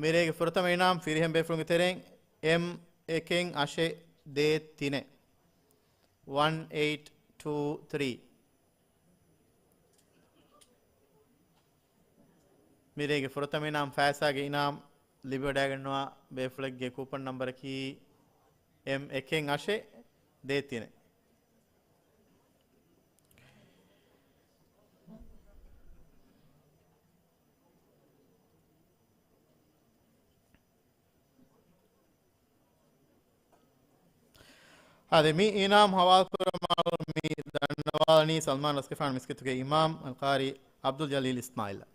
މިރޭގެ ފުރަތަމަ އިނާމް ފިރިހެން ބޭފުޅުންގެ ތެރެއިން އެމް އެކެއް އަށެއް ދޭއް ތިނެއް، ވަން އެއިޓް ޓޫ ތްރީ. މިރޭގެ ފުރަތަމަ އިނާމް ފައިސާގެ އިނާމް ލިބިވަޑައިގަންނަވާ ބޭފުޅެއްގެ ކޫޕަން ނަންބަރަކީ އެމް އެކެއް އަށެއް ދޭއް ތިނެއް. އާދެ، މި އިނާމް ހަވާލުކުރަމާ މި ދަންނަވާލަނީ ސަލްމާން ރަސްގެފާނު މިސްކިތުގެ އިމާމް އަލްޤާރީ ޢަބްދުލް ޖަލީލް އިސްމާޢީލަށް.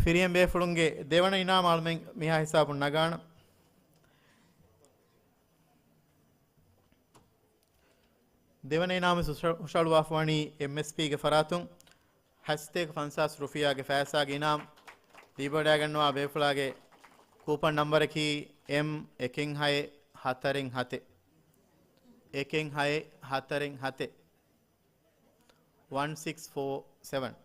ފިރިހެން ބޭފުޅުންގެ ދެވަނަ އިނާމް އަޅުމެން މިހާ ހިސާބުން ނަގާނަން. ދެވަނަ އިނާމް ހުށަ-، ހުށަހަޅުވާފަ ވަނީ އެމްއެސްޕީގެ ފަރާތުން ހަތްސަތޭކަ ފަންސާސް ރުފިޔާގެ ފައިސާގެ އިނާމް ލިބިވަޑައިގަންނަވާ ބޭފުޅާގެ ކޫޕަން ނަންބަރަކީ އެމް އެކެއް ހައެއް ހަތަރެއް ހަތެއް. އެކެއް ހައެއް ހަތަރެއް ހަތެއް. ވަން ސިކްސް ފޯ ސެވަން.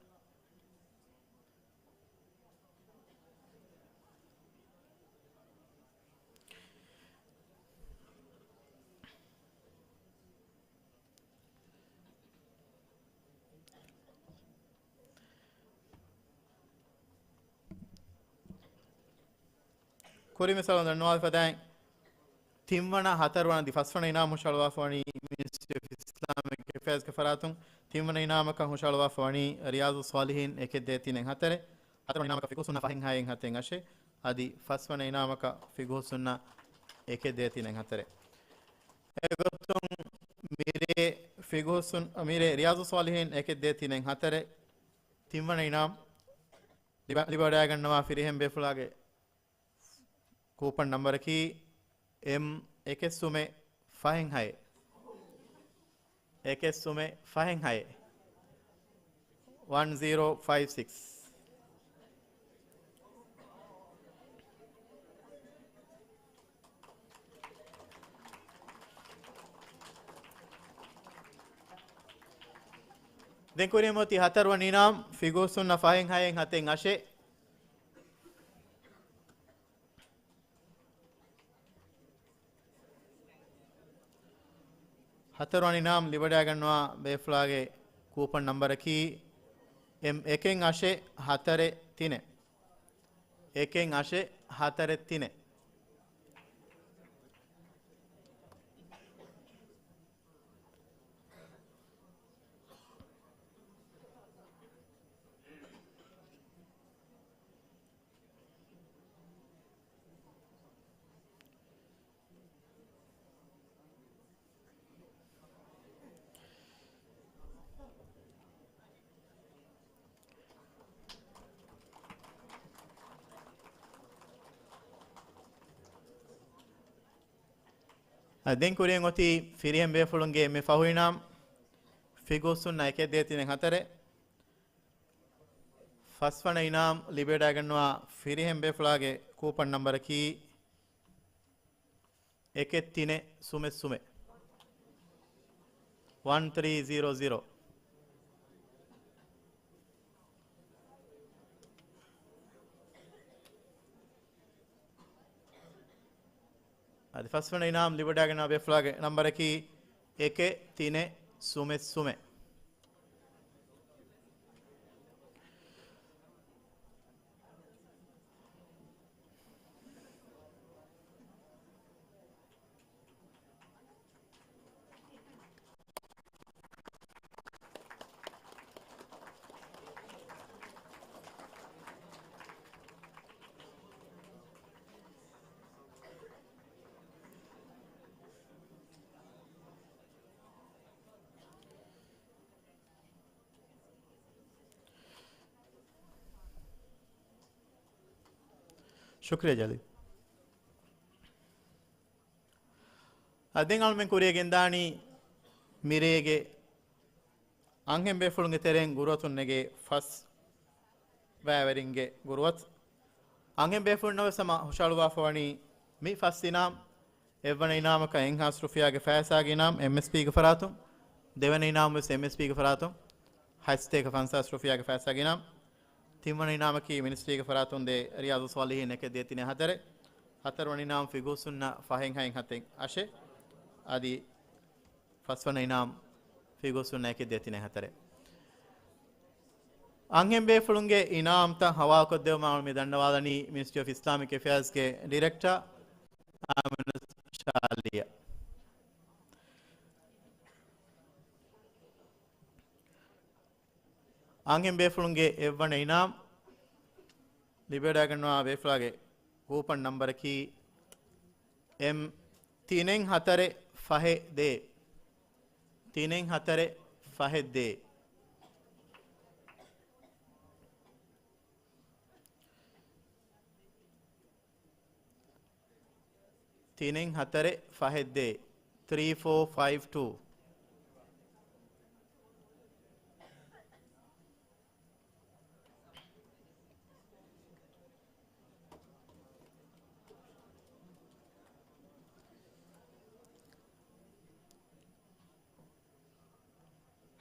ކުރިން މިސާލުން ދަންނަވާލި ފަދައިން، ތިންވަނަ، ހަތަރުވަނަ އަދި ފަސްވަނަ އިނާމް ހުށަހަޅުވާފަ ވަނީ މި ފައިސްގެ ފަރާތުން ތިންވަނަ އިނާމަކަށް ހުށަހަޅުވާފަ ވަނީ ރިޔާޒު ސޯލިހީން އެކެއް ދޭ ތިނެއް ހަތަރެއް، ހަތަރުވަނަ އިނާމަކަށް ފިގު ސުންނަ ފަހެއް ހައެއް ހަތެއް އަށެއް، އަދި ފަސްވަނަ އިނާމަކަށް ފިގު ސުންނަ އެކެއް ދޭ ތިނެއް ހަތަރެއް. އެގޮތުން މިރޭ ފިގު ސުން-، މިރޭ ރިޔާޒު ސޯލިހީން އެކެއް ދޭ ތިނެއް ހަތަރެއް، ތިންވަނަ އިނާމް ލިބ-، ލިބިވަޑައިގަންނަވާ ފިރިހެން ބޭފުޅާގެ ކޫޕަން ނަންބަރަކީ އެމް އެކެއް ސުމެއް ފަހެއް ހައެއް. އެކެއް ސުމެއް ފަހެއް ހައެއް. ވަން ޒީރޯ ފައިވް ސިކްސް. ދެން ކުރިއަށް އޮތީ ހަތަރުވަނަ އިނާމް ފިގު ސުންނަ ފަހެއް ހައެއް ހަތެއް އަށެއް. ހަތަރުވަނަ އިނާމް ލިބިވަޑައިގަންނަވާ ބޭފުޅާގެ ކޫޕަން ނަންބަރަކީ އެމް އެކެއް އަށެއް ހަތަރެއް ތިނެއް. އެކެއް އަށެއް ހަތަރެއް ތިނެއް. އަދި ދެން ކުރިއަށް އޮތީ ފިރިހެން ބޭފުޅުންގެ އެންމެ ފަހު އިނާމް ފިގު ސުންނަ އެކެއް ދޭ ތިނެއް ހަތަރެއް. ފަސްވަނަ އިނާމް ލިބިވަޑައިގަންނަވާ ފިރިހެން ބޭފުޅާގެ ކޫޕަން ނަންބަރަކީ އެކެއް ތިނެއް ސުމެއް ސުމެއް. ވަން ތްރީ ޒީރޯ ޒީރޯ. އަދި ފަސްވަނަ އިނާމް ލިބިވަޑައިގަންނަވާ ބޭފުޅާގެ ނަންބަރަކީ އެކެއް ތިނެއް ސުމެއް ސުމެއް. ޝުކްރިޔާ ޖަލީލް. އަދި ދެން އަޅުމެން ކުރިއަށް ގެންދާނީ މިރޭގެ އަންހެން ބޭފުޅުންގެ ތެރެއިން ގުރުއަތުން ނެގޭ ފަސް ބައިވެރިންގެ ގުރުއަތު. އަންހެން ބޭފުޅުންނަށް ވެސް ހަމަ ހުށަހަޅުވާފަ ވަނީ މި ފަސް އިނާމް. އެއްވަނަ އިނާމަކަށް އެއްހާސް ރުފިޔާގެ ފައިސާގެ އިނާމް އެމްއެސްޕީގެ ފަރާތުން، ދެވަނަ އިނާމް ވެސް އެމްއެސްޕީގެ ފަރާތުން ހަތްސަތޭކަ ފަންސާސް ރުފިޔާގެ ފައިސާގެ އިނާމް، ތިންވަނަ އިނާމަކީ މިނިސްޓްރީގެ ފަރާތުން ދޭ ރިޔާޒު ސޯލިހީން އެކެއް ދޭ ތިނެއް ހަތަރެއް، ހަތަރުވަނަ އިނާމް ފިގު ސުންނަ ފަހެއް ހައެއް ހަތެއް އަށެއް، އަދި ފަސްވަނަ އިނާމް ފިގު ސުންނަ އެކެއް ދޭ ތިނެއް ހަތަރެއް. އަންހެން ބޭފުޅުންގެ އިނާމްތައް ހަވާލުކޮށްދެވުމަށް އަޅުގަނޑު މި ދަންނަވާލަނީ މިނިސްޓްރީ އޮފް އިސްލާމިކް އެފެއާޒްގެ ޑިރެކްޓަރ އާމިނު ޝާލީއަށް. އަންހެން ބޭފުޅުންގެ އެއްވަނަ އިނާމް ލިބިވަޑައިގަންނަވާ ބޭފުޅާގެ ކޫޕަން ނަންބަރަކީ އެމް ތިނެއް ހަތަރެއް ފަހެއް ދޭ. ތިނެއް ހަތަރެއް ފަހެއް ދޭ. ތިނެއް ހަތަރެއް ފަހެއް ދޭ. ތްރީ ފޯ ފައިވް ޓޫ.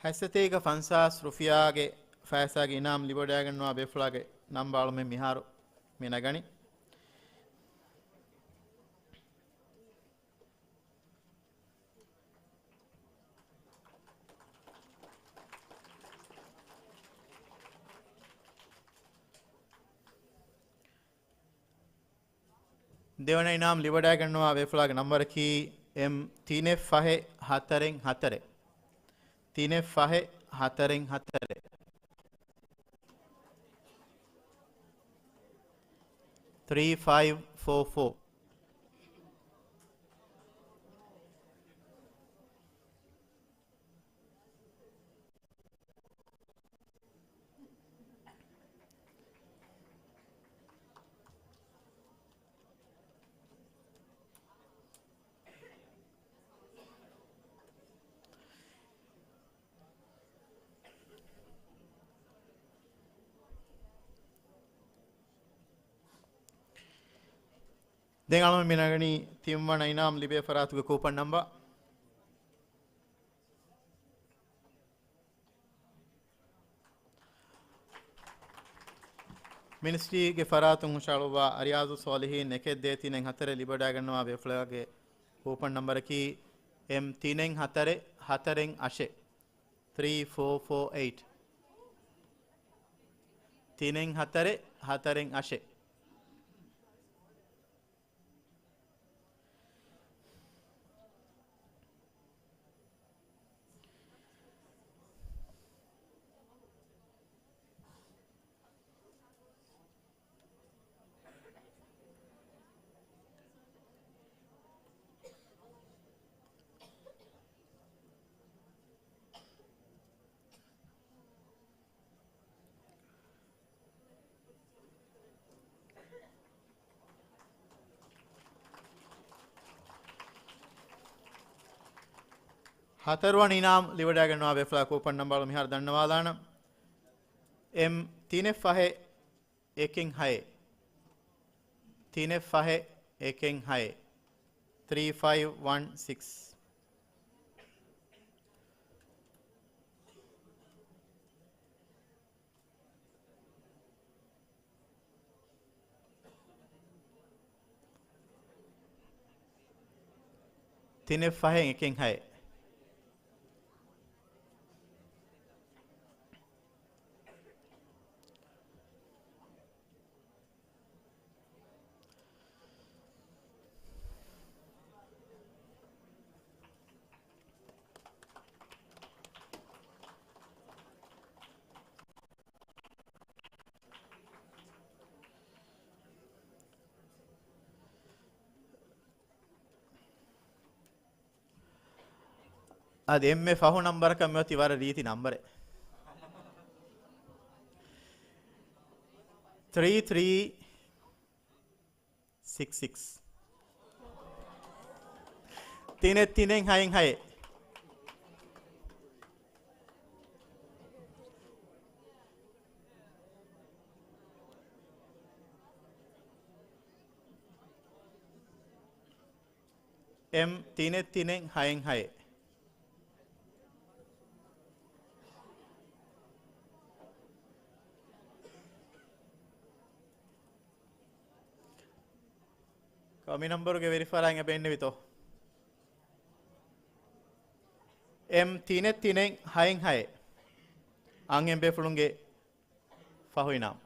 ހަތްސަތޭކަ ފަންސާސް ރުފިޔާގެ ފައިސާގެ އިނާމް ލިބިވަޑައިގަންނަވާ ބޭފުޅާގެ ނަންބަރު އަޅުމެން މިހާރު މި ނަގަނީ. ދެވަނަ އިނާމް ލިބިވަޑައިގަންނަވާ ބޭފުޅާގެ ނަންބަރަކީ އެމް ތިނެއް ފަހެއް ހަތަރެއް ހަތަރެއް. ތިނެއް ފަހެއް ހަތަރެއް ހަތަރެއް. ތްރީ ފައިވް ފޯ ފޯ. ދެން އަޅުގަނޑު މި ނަގަނީ ތިންވަނަ އިނާމް ލިބޭ ފަރާތުގެ ކޫޕަން ނަންބަރު. މިނިސްޓްރީގެ ފަރާތުން ހުށައަޅުއްވާ އަރިޔާޒު ސޯލިހީން އެކެއް ދޭތިނެއް ހަތަރެއް ލިބިވަޑައިގަންނަވާ ބޭފުޅާގެ ކޫޕަން ނަންބަރަކީ އެމް ތިނެއް ހަތަރެއް ހަތަރެއް އަށެއް. ތްރީ ފޯ ފޯ އެއިޓް. ތިނެއް ހަތަރެއް ހަތަރެއް އަށެއް. ހަތަރުވަނަ އިނާމް ލިބިވަޑައިގަންނަވާ ބޭފުޅާ ކޫޕަން ނަންބަރު މިހާރު ދަންނަވާލާނަން. އެމް ތިނެއް ފަހެއް އެކެއް ހައެއް. ތިނެއް ފަހެއް އެކެއް ހައެއް. ތްރީ ފައިވް ވަން ސިކްސް. ތިނެއް ފަހެއް އެކެއް ހައެއް. އަދި އެންމެ ފަހު ނަންބަރަކަށް މިއޮތީ ވަރަށް ރީތި ނަންބަރެއް. ތްރީ ތްރީ ސިކްސް ސިކްސް. ތިނެއް ތިނެއް ހައެއް ހައެއް. އެމް ތިނެއް ތިނެއް ހައެއް ހައެއް. ކަމި ނަންބަރުގެ ވެރިފަރާތް އެބަ އިންނެވިތޯ؟ އެމް ތިނެއް ތިނެއް ހައެއް ހައެއް. އަންހެން ބޭފުޅުންގެ ފަހު އިނާމް.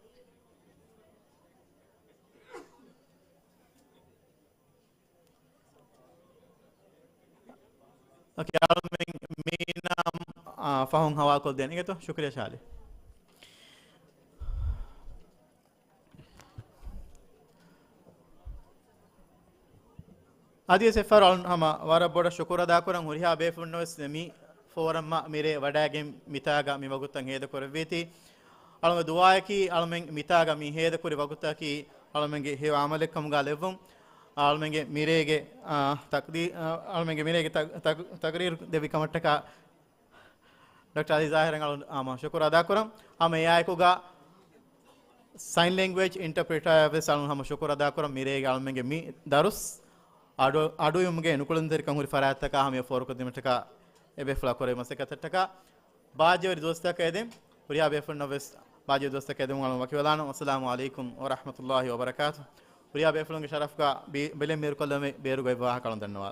އޯކޭ، އަޅުމެން މީނާ، އާ، ފަހުން ހަވާލުކޮށްދޭނެ އިނގޭތޯ؟ ޝުކުރިއްޔާ ޝާލި. އަދިވެސް އެއްފަހަރު އަޅުން ހަމަ ވަރަށް ބޮޑަށް ޝުކުރު އަދާކުރަން. ހުރިހާ ބޭފުޅުންނަށް ވެސް މި ފޯރަމަށް މިރޭ ވަޑައިގެން މިތާގަ މި ވަގުތަށް ހޭދަކުރެއްވީތީ. އަޅުގެ ދުޢާއަކީ އަޅުމެން މިތާގަ މި ހޭދަކުރި ވަގުތަކީ އަޅުމެންގެ ހެޔޮ ޢަމަލެއްކަމުގަ ލެއްވުން. އަޅުމެންގެ މިރޭގެ، އާ، ތަޤްދީ-، އާ، އަޅުމެންގެ މިރޭގެ ތަ-، ތަ-، ތަޤްރީރު ދެއްވި ކަމަށްޓަކާ ޑޮކްޓަރ އަލީ ޒާހިރަށް އަޅުން ހަމަ ޝުކުރު އަދާކުރަން. ހަމަ އެއާއެކުގަ ސައިން ލެންގުއޭޖް އިންޓަޕްރިޓަރަށް ވެސް އަޅުން ހަމަ ޝުކުރު އަދާކުރަން. މިރޭގެ އަޅުމެންގެ މި ދަރުސް އަޑު-، އަޑުއިވުމުގެ ނުކުޅުންތެރިކަން ހުރި ފަރާތްތަކާ ހަމަ ފޯރުކޮށްދިނުމަށްޓަކާ އެބޭފުޅާ ކުރެވި މަސައްކަތަށްޓަކާ ބާއްޖަވެރި ދުވަސްތަކަށް އެދެން. ހުރިހާ ބޭފުޅުންނަށް ވެސް ބާއްޖަވެރި ދުވަސްތަކަށް އެދެމުން އަޅުން ވަކިވެލާނަން. އައްސަލާމު ޢަލައިކުމް ވަރަޙްމަތުﷲި ވަބަރަކާތު. ހުރިހާ ބޭފުޅުންގެ ޝަރަފުގަ ބި-، ބެލެން މީރުކޮށްލަމެ ބޭރުގައި ވާހަކަ އަޅުން ދަންނަވާ.